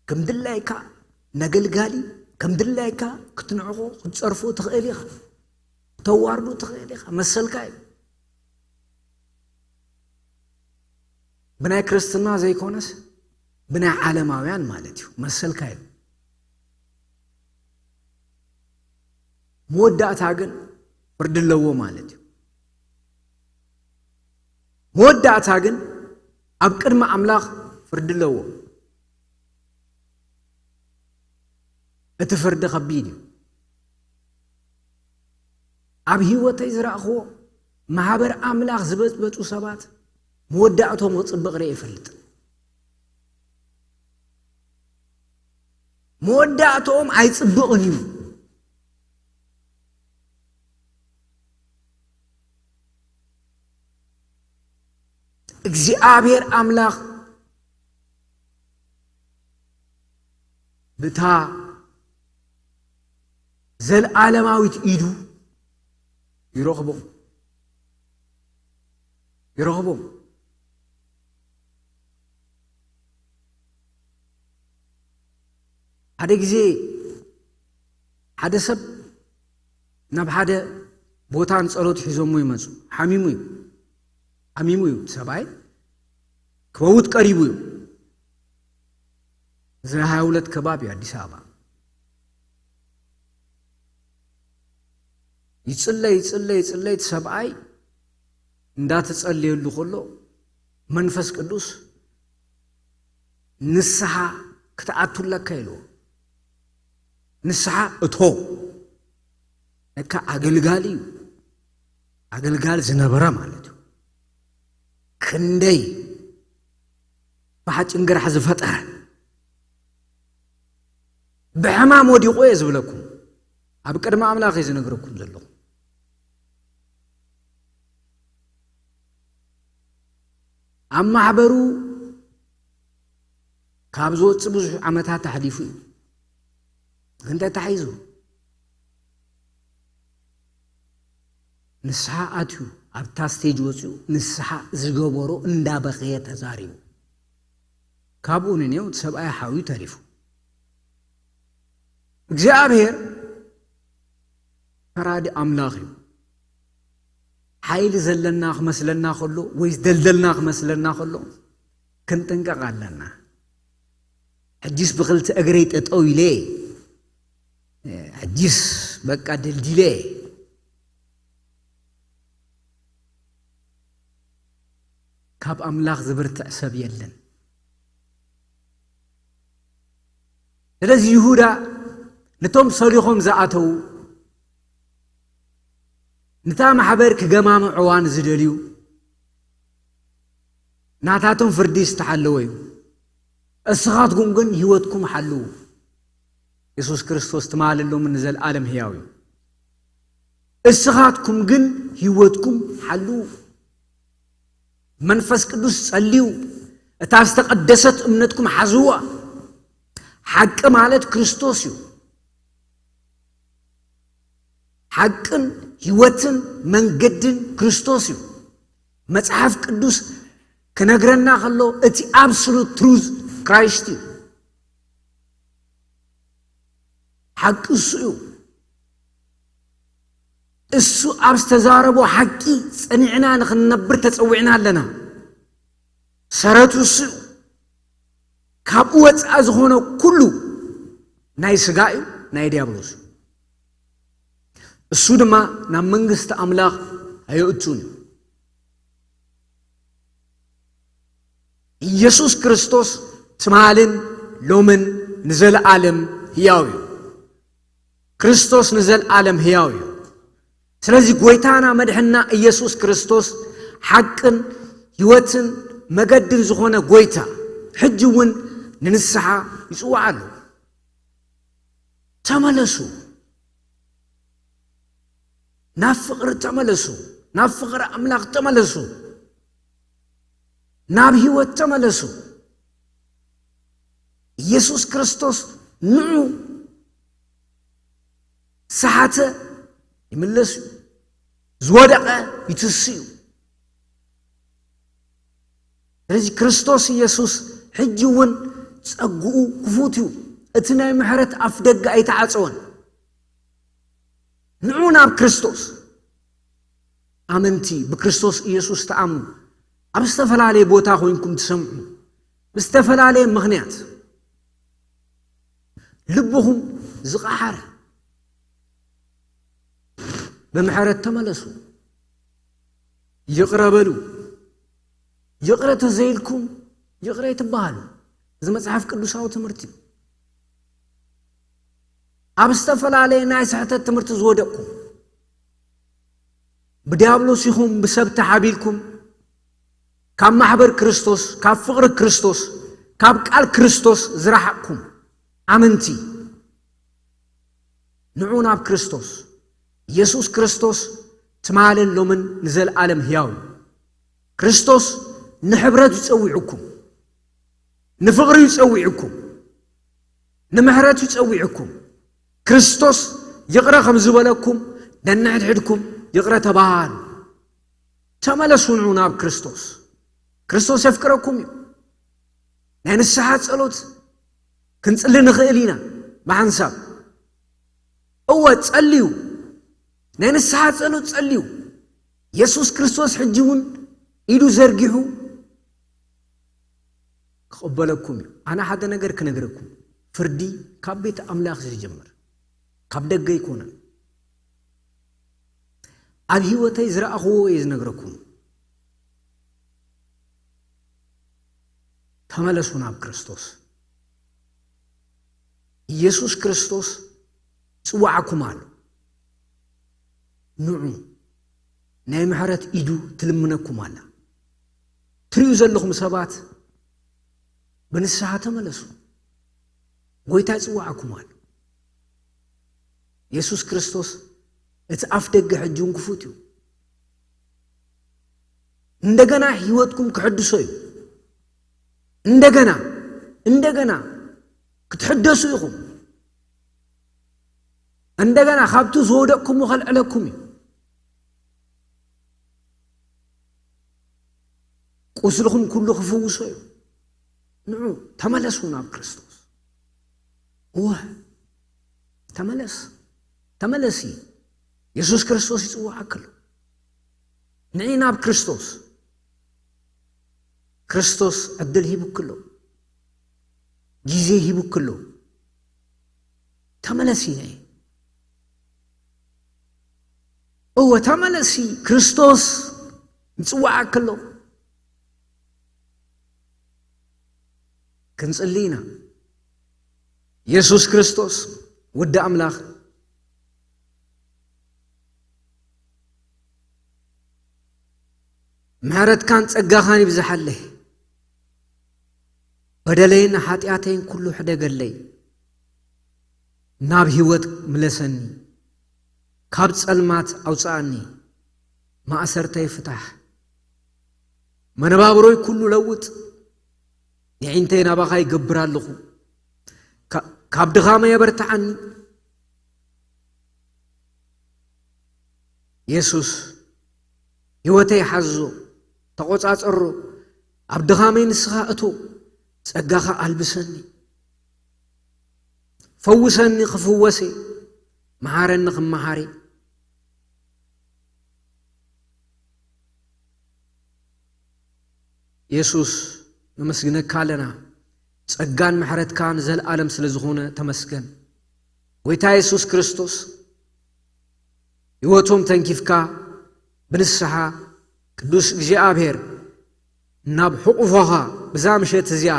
ከም ድላይካ ነገልጋሊ፣ ከም ድላይካ ክትንዕቆ ክትጸርፎ ትኽእል ኢኻ፣ ክተዋርዶ ትኽእል ኢኻ፣ መሰልካ እዩ። ብናይ ክርስትና ዘይኮነስ ብናይ ዓለማውያን ማለት እዩ፣ መሰልካ እዩ። መወዳእታ ግን ፍርዲ ኣለዎ ማለት እዩ። መወዳእታ ግን ኣብ ቅድሚ ኣምላኽ ፍርዲ ኣለዎ። እቲ ፍርዲ ከቢድ እዩ። ኣብ ህይወተይ ዝረእኽዎ ማሕበር ኣምላኽ ዝበጥበጡ ሰባት መወዳእቶም ክጽብቕ ርእ ይፈልጥ። መወዳእቶም ኣይጽብቕን እዩ። እግዚኣብሔር ኣምላኽ ብታ ዘልዓለማዊት ኢዱ ይረኽቦም፣ ይረኽቦም። ሓደ ግዜ ሓደ ሰብ ናብ ሓደ ቦታ ንጸሎት ሒዞሞ ይመጹ። ሓሚሙ እዩ፣ ሓሚሙ እዩ ሰብኣይ፣ ክመውት ቀሪቡ እዩ። እዚ ሃያ ሁለት ከባቢ ኣዲስ ኣበባ። ይጽለይ፣ ይጽለይ፣ ይጽለይ፣ እቲ ሰብኣይ እንዳተጸለየሉ ከሎ መንፈስ ቅዱስ ንስሓ ክትኣቱ ኣለካ ኢልዎ። ንስሓ እቶ። ለካ ኣገልጋሊ እዩ። ኣገልጋል ዝነበረ ማለት እዩ። ክንደይ ብሓጭን ግራሕ ዝፈጠረ ብሕማም ወዲቑ እየ ዝብለኩም። ኣብ ቅድሚ ኣምላኽ እየ ዝነግረኩም ዘለኹ። ኣብ ማሕበሩ ካብ ዝወጽእ ብዙሕ ዓመታት ኣሕሊፉ እዩ። ግን ተታሒዙ ንስሓ ኣትዩ፣ ኣብታ ስቴጅ ወጺኡ ንስሓ ዝገበሮ እንዳበኸየ ተዛሪቡ። ካብኡ ንኔው እቲ ሰብኣይ ሓውዩ ተሪፉ። እግዚኣብሔር ፈራዲ ኣምላኽ እዩ። ሓይሊ ዘለና ክመስለና ከሎ ወይ ዝደልደልና ክመስለና ከሎ ክንጥንቀቕ ኣለና። ሕጂስ ብኽልተ እግረይ ጠጠው ኢለ፣ ሕጂስ በቃ ደልዲለ፣ ካብ ኣምላኽ ዝብርትዕ ሰብ የለን። ስለዚ ይሁዳ ነቶም ሰሊኾም ዝኣተዉ፣ ነታ ማሕበር ክገማምዕዋ ንዝደልዩ፣ ናታቶም ፍርዲ ዝተሓለወ እዩ። እስኻትኩም ግን ህይወትኩም ሓልዉ። የሱስ ክርስቶስ ትማልን ሎምን ንዘለኣለም ህያው እዩ። እስኻትኩም ግን ህይወትኩም ሓልዉ። መንፈስ ቅዱስ ጸልዩ፣ እታ ዝተቐደሰት እምነትኩም ሓዝዋ። ሓቂ ማለት ክርስቶስ እዩ። ሓቅን ህይወትን መንገድን ክርስቶስ እዩ። መጽሓፍ ቅዱስ ክነግረና ከሎ እቲ ኣብሶሉት ትሩዝ ክራይስት እዩ። ሓቂ እሱ እዩ። እሱ ኣብ ዝተዛረቦ ሓቂ ጸኒዕና ንኽንነብር ተጸዊዕና ኣለና። ሰረቱ እሱ እዩ። ካብኡ ወጻኢ ዝኾነ ኩሉ ናይ ስጋ እዩ፣ ናይ ዲያብሎስ እዩ። እሱ ድማ ናብ መንግስቲ ኣምላኽ ኣየእቱን እዩ። ኢየሱስ ክርስቶስ ትማልን ሎምን ንዘለኣለም ህያው እዩ። ክርስቶስ ንዘለኣለም ህያው እዩ። ስለዚ ጎይታና መድሕና ኢየሱስ ክርስቶስ ሓቅን ህይወትን መገድን ዝኾነ ጎይታ ሕጂ እውን ንንስሓ ይጽዋዕ ኣሎ። ተመለሱ። ናብ ፍቕሪ ተመለሱ። ናብ ፍቕሪ ኣምላኽ ተመለሱ። ናብ ህይወት ተመለሱ። ኢየሱስ ክርስቶስ ንዑ ዝሰሓተ ይምለስ እዩ። ዝወደቐ ይትስ እዩ። ስለዚ ክርስቶስ ኢየሱስ ሕጂ እውን ጸግኡ ክፉት እዩ። እቲ ናይ ምሕረት ኣፍ ደገ ኣይተዓጸወን። ንዑ ናብ ክርስቶስ። ኣመንቲ ብክርስቶስ ኢየሱስ ተኣምኑ። ኣብ ዝተፈላለየ ቦታ ኮይንኩም ትሰምዑ፣ ብዝተፈላለየ ምኽንያት ልብኹም ዝቐሓረ፣ ብምሕረት ተመለሱ። ይቕረ በሉ። ይቕረ ተዘይልኩም ይቕረ ኣይትበሃሉ። እዚ መጽሓፍ ቅዱሳዊ ትምህርቲ እዩ። ኣብ ዝተፈላለየ ናይ ስሕተት ትምህርቲ ዝወደቕኩም፣ ብዲያብሎስ ይኹን ብሰብ ተሓቢልኩም፣ ካብ ማሕበር ክርስቶስ፣ ካብ ፍቕሪ ክርስቶስ፣ ካብ ቃል ክርስቶስ ዝረሓቕኩም ኣመንቲ፣ ንዑ ናብ ክርስቶስ። ኢየሱስ ክርስቶስ ትማልን ሎምን ንዘለኣለም ሕያው እዩ። ክርስቶስ ንሕብረት እዩ ጸዊዑኩም፣ ንፍቕሪ እዩ ጸዊዑኩም፣ ንምሕረት እዩ ጸዊዑኩም። ክርስቶስ ይቕረ ከም ዝበለኩም ነንሕድሕድኩም ይቕረ ተባሃሉ። ተመለሱ፣ ንዑ ናብ ክርስቶስ። ክርስቶስ የፍቅረኩም እዩ። ናይ ንስሓ ጸሎት ክንጽሊ ንኽእል ኢና ብሓንሳብ። እወ፣ ጸልዩ። ናይ ንስሓ ጸሎት ጸልዩ። የሱስ ክርስቶስ ሕጂ እውን ኢዱ ዘርጊሑ ክቕበለኩም እዩ። ኣነ ሓደ ነገር ክነግረኩም። ፍርዲ ካብ ቤት ኣምላኽ እዩ ዝጅምር። ካብ ደገ ኣይኮነን። ኣብ ህይወተይ ዝረኣኽዎ እየ ዝነግረኩም። ተመለሱ ናብ ክርስቶስ። ኢየሱስ ክርስቶስ ይጽውዓኩም ኣሎ። ንዑ፣ ናይ ምሕረት ኢዱ ትልምነኩም ኣላ። ትርእዩ ዘለኹም ሰባት ብንስሓ ተመለሱ። ጎይታ ይጽውዓኩም ኣሎ። የሱስ ክርስቶስ እቲ ኣፍ ደገ ሕጂ እውን ክፉት እዩ። እንደገና ህይወትኩም ክሕድሶ እዩ። እንደገና፣ እንደገና ክትሕደሱ ኢኹም። እንደገና ካብቲ ዝወደቅኩምዎ ከልዕለኩም እዩ። ቁስልኹም ኩሉ ክፍውሶ እዩ። ንዑ፣ ተመለሱ ናብ ክርስቶስ። እወ፣ ተመለስ፣ ተመለሲ። የሱስ ክርስቶስ ይጽውዓኪ ኣሎ። ንዒ ናብ ክርስቶስ። ክርስቶስ ዕድል ሂቡኪ ኣሎ። ግዜ ሂቡኪ ኣሎ። ተመለሲ ንዒ። እወ፣ ተመለሲ፣ ክርስቶስ ይጽውዓኪ ኣሎ። ክንጽሊ ኢና። የሱስ ክርስቶስ፣ ወዲ ኣምላኽ፣ ምሕረትካን ጸጋኻን ይብዝሓለይ። በደለይን ሓጢኣተይን ኩሉ ሕደገለይ። ናብ ህይወት ምለሰኒ። ካብ ጸልማት ኣውጽኣኒ። ማእሰርተይ ፍታሕ። መነባብሮይ ኩሉ ለውጥ። የዒንተይ ናባኻ ይገብር ኣለኹ። ካ-፣ ካብ ድኻመይ የበርትዓኒ። የሱስ፣ ህይወተይ ሓዞ፣ ተቖጻጸሮ፣ ኣብ ድኻመይ ንስኻ እቶ፣ ጸጋኻ ኣልብሰኒ። ፈውሰኒ ክፍወስ እየ፣ መሓረኒ ክመሃር እየ። የሱስ፣ ነመስግነካ ኣለና። ጸጋን ምሕረትካን ዘለኣለም ስለ ዝኾነ ተመስገን። ጎይታ የሱስ ክርስቶስ፣ ህይወቶም ተንኪፍካ ብንስሓ ቅዱስ እግዚኣብሔር ናብ ሕቑፎኻ ብዛ ምሸት እዚኣ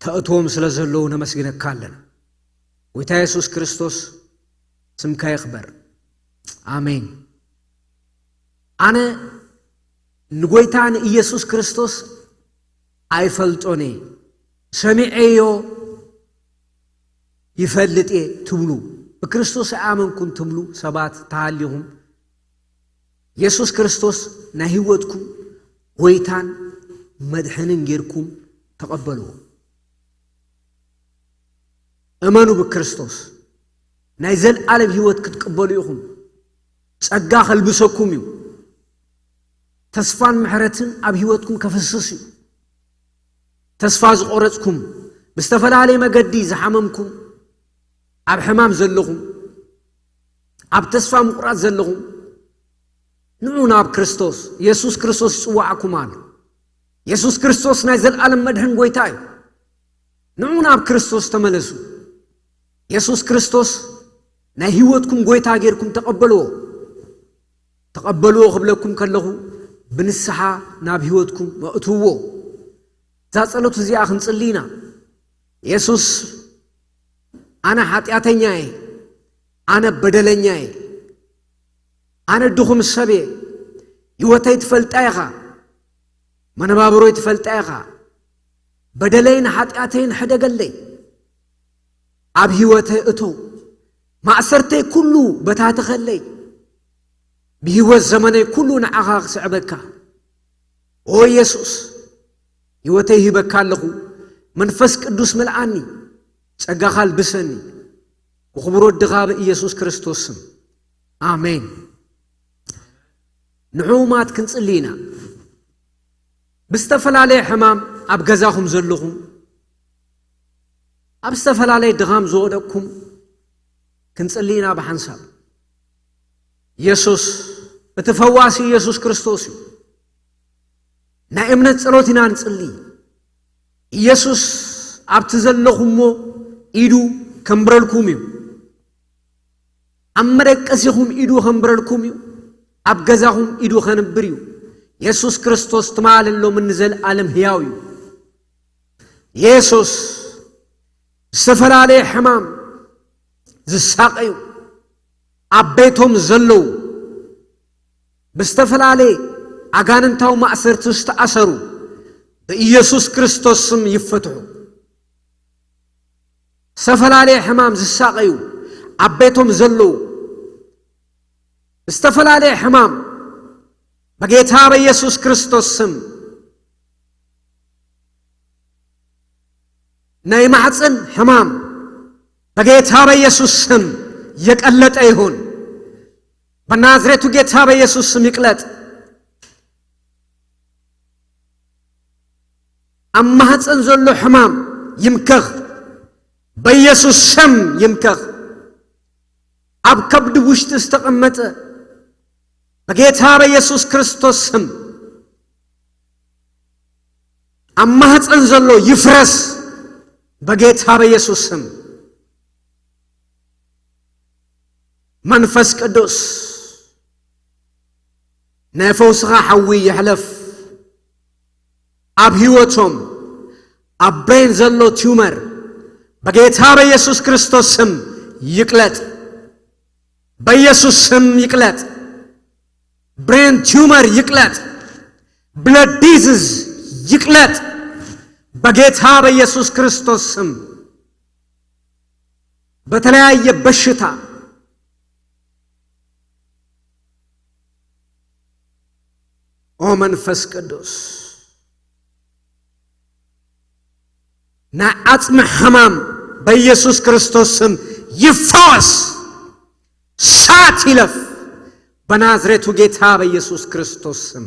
ተእትዎም ስለ ዘለዉ ነመስግነካ ኣለና። ጎይታ የሱስ ክርስቶስ፣ ስምካ ይኽበር። ኣሜን። ኣነ ንጎይታ ንኢየሱስ ክርስቶስ ኣይፈልጦን እየ፣ ሰሚዐዮ ይፈልጥ እየ ትብሉ፣ ብክርስቶስ ኣይኣመንኩን ትብሉ ሰባት ተሃሊኹም፣ የሱስ ክርስቶስ ናይ ህይወትኩም ጎይታን መድሕንን ጌርኩም ተቐበልዎ። እመኑ ብክርስቶስ፣ ናይ ዘልኣለም ህይወት ክትቅበሉ ኢኹም። ጸጋ ከልብሰኩም እዩ። ተስፋን ምሕረትን ኣብ ህይወትኩም ከፍስስ እዩ። ተስፋ ዝቖረጽኩም፣ ብዝተፈላለየ መገዲ ዝሓመምኩም፣ ኣብ ሕማም ዘለኹም፣ ኣብ ተስፋ ምቑራጽ ዘለኹም፣ ንዑ ናብ ክርስቶስ። የሱስ ክርስቶስ ይጽዋዓኩም ኣሎ። የሱስ ክርስቶስ ናይ ዘለኣለም መድሕን ጎይታ እዩ። ንዑ ናብ ክርስቶስ ተመለሱ። የሱስ ክርስቶስ ናይ ህይወትኩም ጎይታ ጌርኩም ተቐበልዎ። ተቐበልዎ ክብለኩም ከለኹ፣ ብንስሓ ናብ ህይወትኩም ኣእትውዎ። እዛ ጸሎት እዚኣ ክንጽሊ ኢና። የሱስ፣ ኣነ ሓጢኣተኛ እየ፣ ኣነ በደለኛ እየ፣ ኣነ ድኹም ሰብ እየ፣ ህይወተይ ትፈልጣ ኢኻ፣ መነባብሮይ ትፈልጣ ኢኻ፣ በደለይን ሓጢኣተይን ሕደገለይ፣ ኣብ ህይወተይ እቶ፣ ማእሰርተይ ኩሉ በታተኸለይ፣ ብህይወት ዘመነይ ኩሉ ንዓኻ ክስዕበካ። ኦ የሱስ፣ ህይወተይ ሂበካ ኣለኹ፣ መንፈስ ቅዱስ ምልኣኒ፣ ጸጋኻ ኣልብሰኒ፣ ብኽቡር ወድኻ ብኢየሱስ ክርስቶስ ስም፣ ኣሜን። ንሕሙማት ክንጽሊ ኢና። ብዝተፈላለየ ሕማም ኣብ ገዛኹም ዘለኹም፣ ኣብ ዝተፈላለየ ድኻም ዝወደቅኩም ክንጽሊ ኢና ብሓንሳብ። ኢየሱስ፣ እቲ ፈዋሲ ኢየሱስ ክርስቶስ እዩ። ናይ እምነት ጸሎት ኢና ንጽሊ። ኢየሱስ ኣብቲ ዘለኹሞ ኢዱ ከንብረልኩም እዩ። ኣብ መደቀሲኹም ኢዱ ከንብረልኩም እዩ። ኣብ ገዛኹም ኢዱ ከንብር እዩ። የሱስ ክርስቶስ ትማልን ሎምን ንዘለኣለም ህያው እዩ። የሱስ ዝተፈላለየ ሕማም ዝሳቐዩ፣ ኣብ ቤቶም ዘለዉ፣ ብዝተፈላለየ ኣጋንንታዊ ማእሰርቲ ዝተኣሰሩ ብኢየሱስ ክርስቶስ ስም ይፈትሑ። ዝተፈላለየ ሕማም ዝሳቐዩ ኣብ ቤቶም ዘለዉ፣ ዝተፈላለየ ሕማም በጌታ በኢየሱስ ክርስቶስ ስም፣ ናይ ማሕፀን ሕማም በጌታ በኢየሱስ ስም የቀለጠ ይሁን። በናዝሬቱ ጌታ በኢየሱስ ስም ይቅለጥ። ኣብ ማህፀን ዘሎ ሕማም ይምከኽ፣ በኢየሱስ ስም ይምከኽ። ኣብ ከብዲ ውሽጢ ዝተቐመጠ በጌታ በኢየሱስ ክርስቶስ ስም፣ ኣብ ማህፀን ዘሎ ይፍረስ በጌታ በኢየሱስ ስም። መንፈስ ቅዱስ ናይ ፈውስኻ ሓዊ ይሕለፍ። ኣብ ህይወቶም ኣብ ብሬን ዘሎ ቲዩመር በጌታ በኢየሱስ ክርስቶስ ስም ይቅለጥ። በኢየሱስ ስም ይቅለጥ። ብሬን ቲዩመር ይቅለጥ። ብለድ ዲዝዝ ይቅለጥ በጌታ በኢየሱስ ክርስቶስ ስም። በተለያየ በሽታ ኦ መንፈስ ቅዱስ፣ ናይ ዓጽሚ ሕማም በኢየሱስ ክርስቶስ ስም ይፈወስ። ሳት ይለፍ በናዝሬቱ ጌታ በኢየሱስ ክርስቶስ ስም።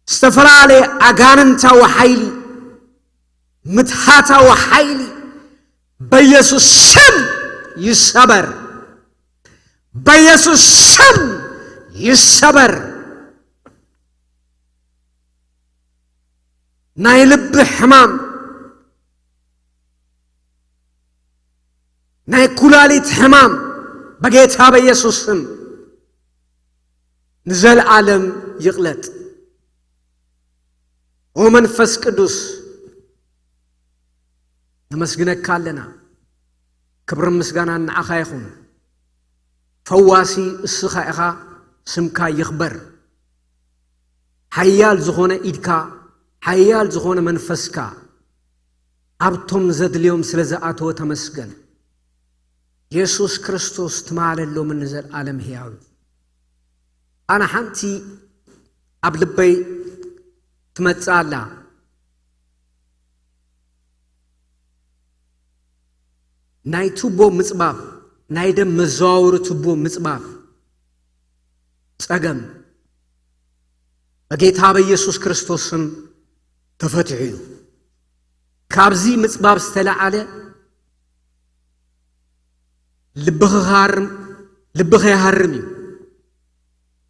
ዝተፈላለየ ኣጋንንታዊ ሓይሊ፣ ምትሃታዊ ሓይሊ በኢየሱስ ስም ይሰበር። በኢየሱስ ስም ይሰበር። ናይ ልቢ ሕማም፣ ናይ ኩላሊት ሕማም በጌታ በኢየሱስ ስም ንዘለዓለም ይቕለጥ። ኦ መንፈስ ቅዱስ፣ ነመስግነካ ኣለና። ክብርን ምስጋናን ንዓኻ ይኹን። ፈዋሲ እስኻ ኢኻ፣ ስምካ ይኽበር። ሓያል ዝኾነ ኢድካ፣ ሓያል ዝኾነ መንፈስካ ኣብቶም ዘድልዮም ስለ ዝኣተወ ተመስገን። የሱስ ክርስቶስ ትማል፣ ሎምን ንዘለኣለም ሕያው እዩ። ኣነ ሓንቲ ኣብ ልበይ ትመጽእ ኣላ። ናይ ቱቦ ምጽባብ፣ ናይ ደም መዘዋወሪ ቱቦ ምጽባብ ጸገም በጌታ በኢየሱስ ክርስቶስ ስም ተፈትሑ እዩ። ካብዚ ምጽባብ ዝተለዓለ ልብኺ ክሃርም፣ ልብኺ ይሃርም እዩ።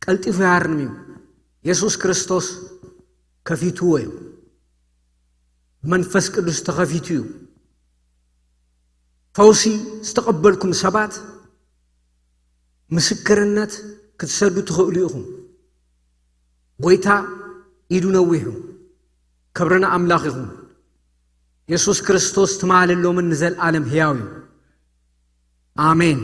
ቀልጢፉ ይሃርም እዩ። የሱስ ክርስቶስ ከፊትዎ እዩ። መንፈስ ቅዱስ ተኸፊቱ እዩ። ፈውሲ ዝተቐበልኩም ሰባት ምስክርነት ክትሰዱ ትኽእሉ ኢኹም። ጎይታ ኢዱ ነዊሑ። ክብሪ ንኣምላኽ ይኹን። የሱስ ክርስቶስ ትማሊ፣ ሎምን ንዘለኣለም ህያው እዩ። ኣሜን።